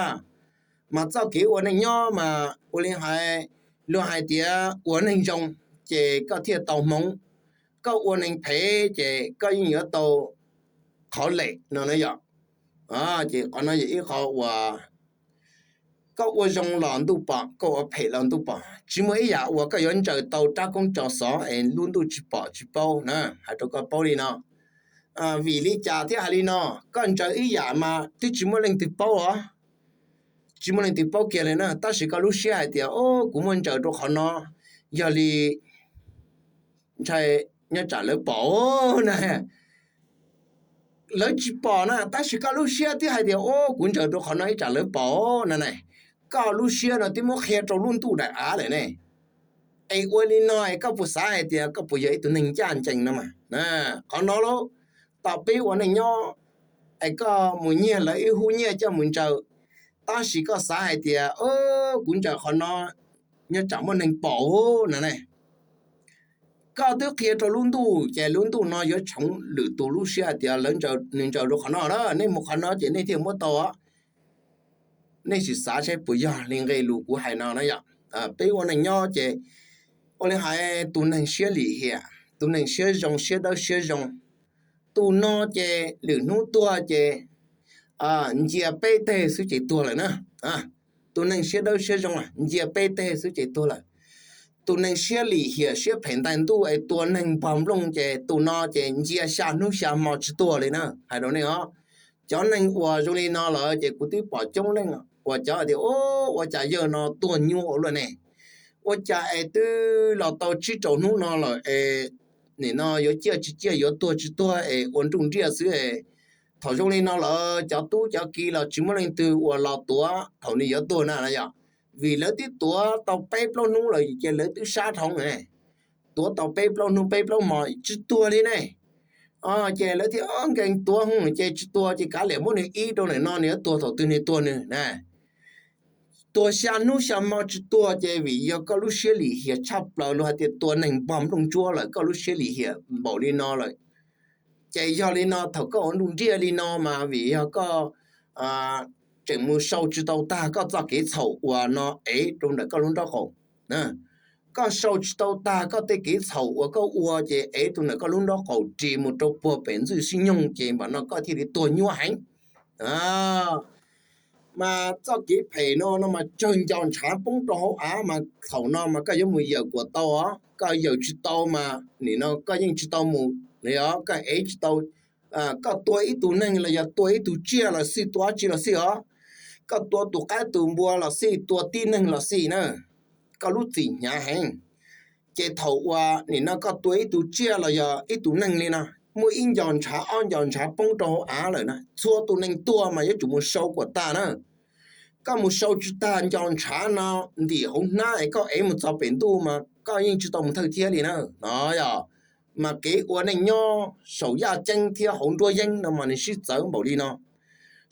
Mas txoj kev ua neej nyob mas ua li hais, luag hais tias ua neeg zoo ces koj thiaj tau hmoov, koj ua neeg phem ces koj yeej yuav tau qhov lem no na yom. Ces qhov no yog ib qho uas koj ua zoo los ntuj pom, koj ua phem los ntuj pom, tsis muaj ib yam uas koj yuav ntsaws tau rab koob tso xov es lub ntuj tsis pom tsis paub na, hais rau koj paub li no. Vim li cas thiaj hais li no? Koj ntsaws ib yam mas twb tsis muaj leej twg paub os. Tsis muaj leej twg paub kiag li na, tab sis koj lub siab hais tias, o, kuv muaj ntsaws rau qhov no, yog li ntshai nyob tsam lawv pom na. Lawv tsis pom na, tab sis koj lub siab twb hais tias, o, kuv ntsaws rau qhov no ib tsam lawv pom na ne. Koj lub siab no twb muab qhia rau lub ntuj daim av lawm ne. Es ua li no es koj puas xav hais tias koj puas yog ib tug neeg ncaj ncees no mas? Qhov no lauj, tom peb ua neej nyob es koj mus nyiag lawv ib hub nyiaj coj mus ntsaws, tab sis koj xav hais tias, o, kuv ntsaws qhov no nyob tsam muaj neeg pom na ne. Koj twb qhia rau lub ntuj ces lub ntuj no yuav tshoov lwm tus lub siab hais tias lawv, nws ntsaws rau qhov no na, nej mus qhov no ces nej thiaj muab tau. Nej sim xav saib puas yog li nqe lus kuv hais no na yom. Peb ua neej nyob ces ua li hais tus neeg siab lim hiam, tus neeg siab zoo siab dawb siab zoo, tus no ces lwm hnub tuag ces ncia peb teg xwb ces tuag lawm na. Tus neeg siab dawb siab zoo ncia peb teg xwb ces tuag lawm. Tus neeg siab lim hiam siab phem ntais ntuj es tua neeg npog nplooj ces tus no ces ncia xya hnub xya hmo tsis tuag li na, hais rau nej os. Cov neeg uas zoo li no lawm ces kuv twb pom coob leej uas cov tias, ua cas yawg no tuag nyuaj ua luaj ne. Ua cas es twb los tau tsib rau hnub no lawm es nim no yuav ciaj tsis ciaj, yuav tuag tsis tuag es ua nruj nriaj xwb es. Thaum zoo li no lawm cov tub cov ki los tsis muaj leej twg uas los tuav thaum nws yuav tuag na yom, vim lawv twb tuav tau peb plaub hnub lawm ces lawv twb sab dhau. Tuav tau peb plaub hnub peb plaub hmo tsis tuag li ne. Ces lawv thiaj nkees tuav hu ces tsis tuag ces kav liam muab nws ib rau ntawm no, nws yuav tuag thaum twg nws tuag nws na. Tuag xya hnub xya hmo tsis tuag ces vim yog koj lub siab lim hiam tshaj plaws, luag hais tias tua neeg npog nplooj ntsuab lawm, koj lub siab lim hiam npaum li no lawm. Ces yog li no thaum koj ua nruj nriaj li no mas vim yog koj tseem mus sau tsis tau tag koj txoj kev txhaum uas no ev rau ntawm koj lub nraub qaum. Koj sau tsis tau tag koj tej kev txhaum uas koj ua ces ev rau ntawm koj lub nraub qaum ris mus rau puag pem ntxwj sib nyoog ces npam no koj thiaj li tuag nyuaj heev. Mas txoj kev phem no no mas tsawg nco ntshav poob rau hauv av mas thaum no mas koj yuav mus yawm kuam tau os, koj yawm tsis tau mas nim no koj yeej tsis tau mus, koj ev tsis tau. Koj tua ib tug neeg los yog tua ib tug tsiaj los xij, tua dab tsi los xij os, koj tua tus qaib tus npua los xij, tua tib neeg los xij na, koj lub txim hnyav heev. Ces thaum uas nim no koj tua ib tug tsiaj los yog ib tug neeg li no, muaj ib nco ntshav ob nco ntshav poob rau hauv av lawm na, txhua tus neeg tuag mas yuav tsum mus sau kom tag na. Koj mus sau tsis tag nco ntshav no ntim hauv hnab es koj ev mus txog pem ntuj mas koj yeej tsis tau mus thawj thiab li na. No yog mas kev ua neej nyob saum yaj ceeb thiab hauv nruab yeeb no mas nws sib txawv npaum li no.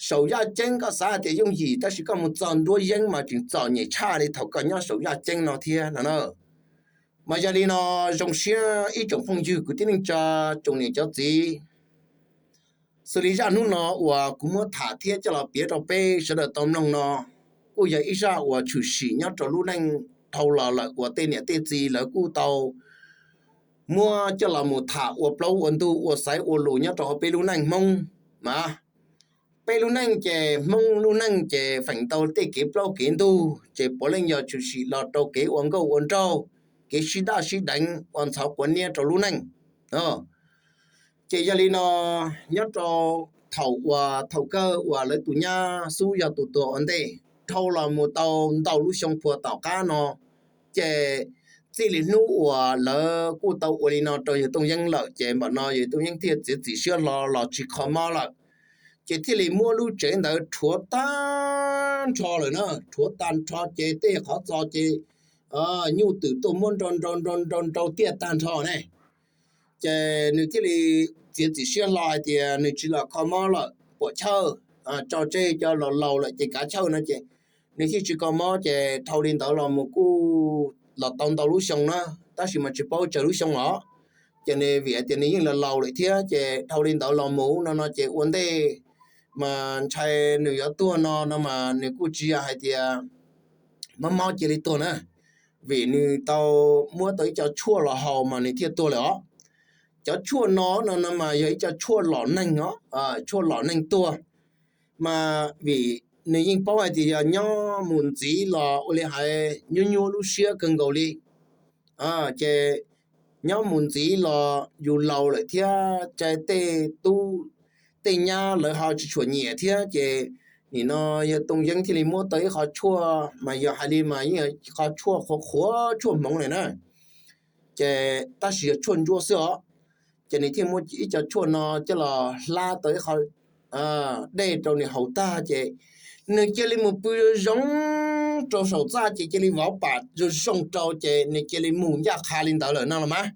Saum yaj ceeb koj xav hais tias yooj yim tab sis koj mus txog nruab yeeb mas tseem txom nyem tshaj li thaum koj nyob saum yaj ceeb no thiab no na. Mas yog li no zoo siab ib tsoom phooj ywg kwv tij neej tsa, tsoom niam cov txiv, xws li zaj hnub no uas kuv muab tham thiab coj los piav rau peb sawv daws tau mloog no, kuj yog ib zaj uas tshwm sim nyob rau lub neej dhau los lawm uas tej niam tej txiv lawv kuj tau muab coj los mus tham ua plaub ua ntug ua xaiv ua lus nyob rau hauv peb lub neej Hmoob. Mas peb lub neej ces Hmoob lub neej ces feem ntau tej kev plaub kev ntug ces puav leej yog tshwm sim los rau kev ua nkauj ua nraug, kev sib daj sib deev ua ntxhov quav niab rau lub neej. Ces yog li no, nyob rau thaum uas thaum kawg uas lawv tus nyab xub yog tus tuag ua ntej, dhau los mus tau ntau lub xyoo puag tom qab no, ces txij li hnub uas lawv kuj tau ua li no rau yawg Tooj Yeeb lawm ces npam no yawg Tooj Yeeb thiaj txiav txim siab hlo los tsis kho mob lawm. Ces thiaj li muab lub tsev ntawd rhuav tag nrho lawm na, rhuav tag nrho ces tej qhov txos ces nyuj twm tuaj muab nrau nrau nrau nrau nrau tiaj tag nrho ne. Ces nws thiaj li txiav txim siab hlo hais tias nws tsis los kho mob lawm, puam chawj, tso tseg cov laus laus lawm ces kav chawj no ces nws thiaj tsis kho mob. Ces dhau li ntawd los mus kuj los tau ntau lub xyoo na, tab sis mas tsis paub tsawg lub xyoo os. Ces nws vim hais tias nws yeej los laus lawm thiab ces dhau li ntawd los mus no no ces ua ntej mas ntshai nws yuav tuag no no mas nws kuj tsis yog hais tias mob mob cia li tuag na, vim nws tau muab tau ib co tshuaj los haus mas nws thiaj tuag lawm os. Cov tshuaj no no no mas yog ib co tshuaj lom neeg os, tshuaj lom neeg tuag. Mas vim nws yeej paub hais tias yog nyob mus ntxiv los ua li hais nyuaj nyuaj lub siab kawg nkaus li. Ces nyob mus ntxiv los yus laus lawm thiab, cais tej tub tej nyab lawv ho tsis tshua nyiam thiab ces nim no yawg Tooj Yeeb thiaj li muab tau ib qho tshuaj mas yog hais li mas yeej qho tshuaj qhuav qhuav tshuaj hmoov lawm na. Ces tab sis yog tshuaj ntsuab xwb os. Ces nws thiaj muab ib co tshuaj no coj los hlab tau ib qho dej rau nws haus tag ces nws cia li mus pw zoo zoo rau saum txaj ces cia li vov pam zoo zoo rau ces nws cia li mus ncaj qha li ntawd lawm no los mas.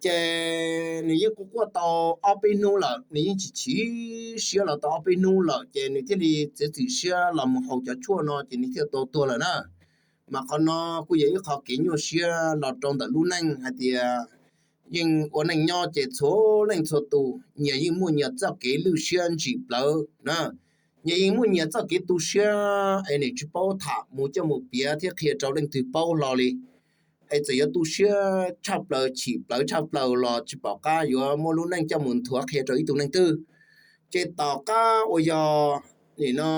Ces nws yeej quaj quaj tau ob peb hnub lawm, nws yeej tsis chim siab los tau ob peb hnub lawm ces nws thiaj li txiav txim siab los mus haus cov tshuaj no ces nws thiaj tau tuag lawm na. Mas qhov no kuj yog ib qho kev nyuaj siab los rau ntawm lub neej hais tias yeej ua neej nyob ces txhua leej txhua tus nyias yeej muaj nyias txoj kev lwj siab ntsim plawv na, nyias yeej muaj nyias txoj kev tu siab es nws tsis paub tham mus coj mus piav thiab qhia rau leej twg paub hlo li. Es txawm yuav tu siab tshaj plaws chim plawv tshaj plaws los tsis pom qab yuav muab lub neej coj mus nthuav qhia rau ib tug neeg twg. Ces tom qab uas yog nim no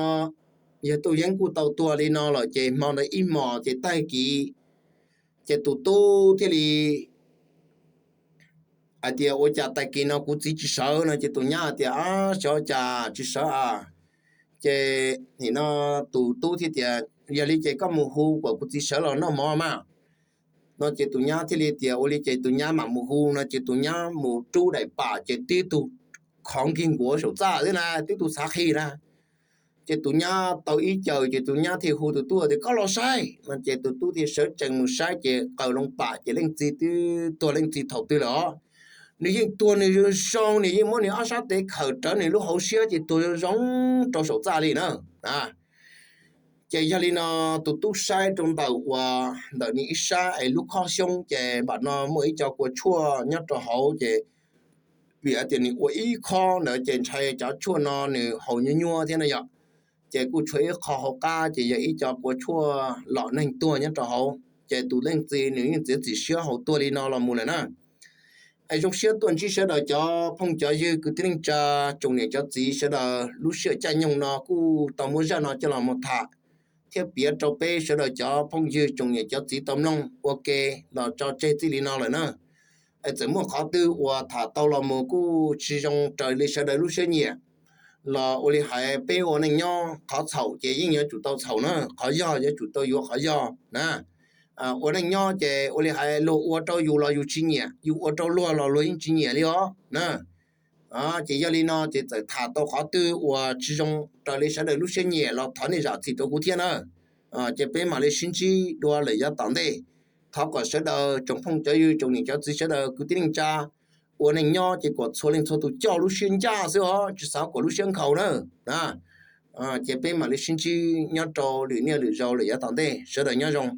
yawg Tooj Yeeb kuj tau tuag li no lawm ces hmo ntawd ib hmos ces tag kis ces tus tub thiaj li hais tias ua cas tag kis no kuv txiv tsis sawv no ces tus nyab hais tias xyov cas tsis sawv a. Ces nim no tus tub thiaj tias Yog li ces koj mus hu kom kuv txiv sawv los noj mov mas. No ces tus nyab thiaj li tias ua li ces tus nyab mam mus hu no ces tus nyab mus rub daim pam ces tib tug khov nkig nkuav saum txaj xwb na, tib tug xav qhi na. Ces tus nyab tau ib caws ces tus nyab thiaj hu tus tub tias koj los saib no ces tus tub thiaj sawv tsees mus saib ces qaws loo pam ces leej txiv twb tuag leej txiv thaum twg lawm os. Nws yeej tuag nws zoo zoo, nws yeej muab nws ob sab tes khawm rawv nws lub hauv siab ces tuag zoo zoo rau saum txaj li na. Ces yog li no tus tub saib rau ntawm uas ntawm nws ib sab es lub khob xyoob ces npam no muaj ib co kua tshuaj nyob rau hauv ces vim hais tias nws ua ib khob ntawd ces ntshai cov tshuaj no nws haus nyuaj nyuaj thiab no yom. Ces kuj tshuav ib qho hauv qab ces yog ib co kua tshuaj lom neeg tuag nyob rau hauv ces tus leej txiv nws yeej txiav txim siab haus tuag li no los mus lawm na. Es zoo siab tuaj ntsib sawv daws cov phooj cov ywg kwv tij neej tsa, tsoom niam cov txiv sawv daws, lub sij hawm caij nyoog no kuj tau muab zaj no coj los mus tham thiab piav rau peb sawv daws cov phooj ywg tsoom niam cov txiv tau mloog ua ke los tso tseg txij li no lawm na. Es txawm muaj qhov twg uas tham tau los mus kuj tsis zoo raws li sawv daws lub siab nyiam los ua li hais peb ua neej nyob qhov txhaum ces yeej yuav tsum tau txhaum na, qhov yog yuav tsum tau yuav qhov yog na. Ua neej nyob ces ua li hais luag ua rau yus los yus tsis nyiam, yus ua rau luag los luag yeej tsis nyiam li os na. Ces yog li no ces txawm tham tau qhov twg uas tsis zoo raws li sawv daws lub siab nyiam los thov nej zam txim rau kuv thiab na. Ces peb mam li sib ntsib dua lawm yav tom ntej. Thov kom sawv daws tsoom phooj cov ywg tsoom niam cov txiv sawv daws kwv tij neej tsa ua neej nyob ces kom txhua leej txhua tus coj lub siab ncaj xwb os, tsis xav kom lub siab nkhaus na. Ces peb mam li sib ntsib nyob rau lwm niaj lwm zaus lawm yav tom ntej, sawv daws nyob zoo.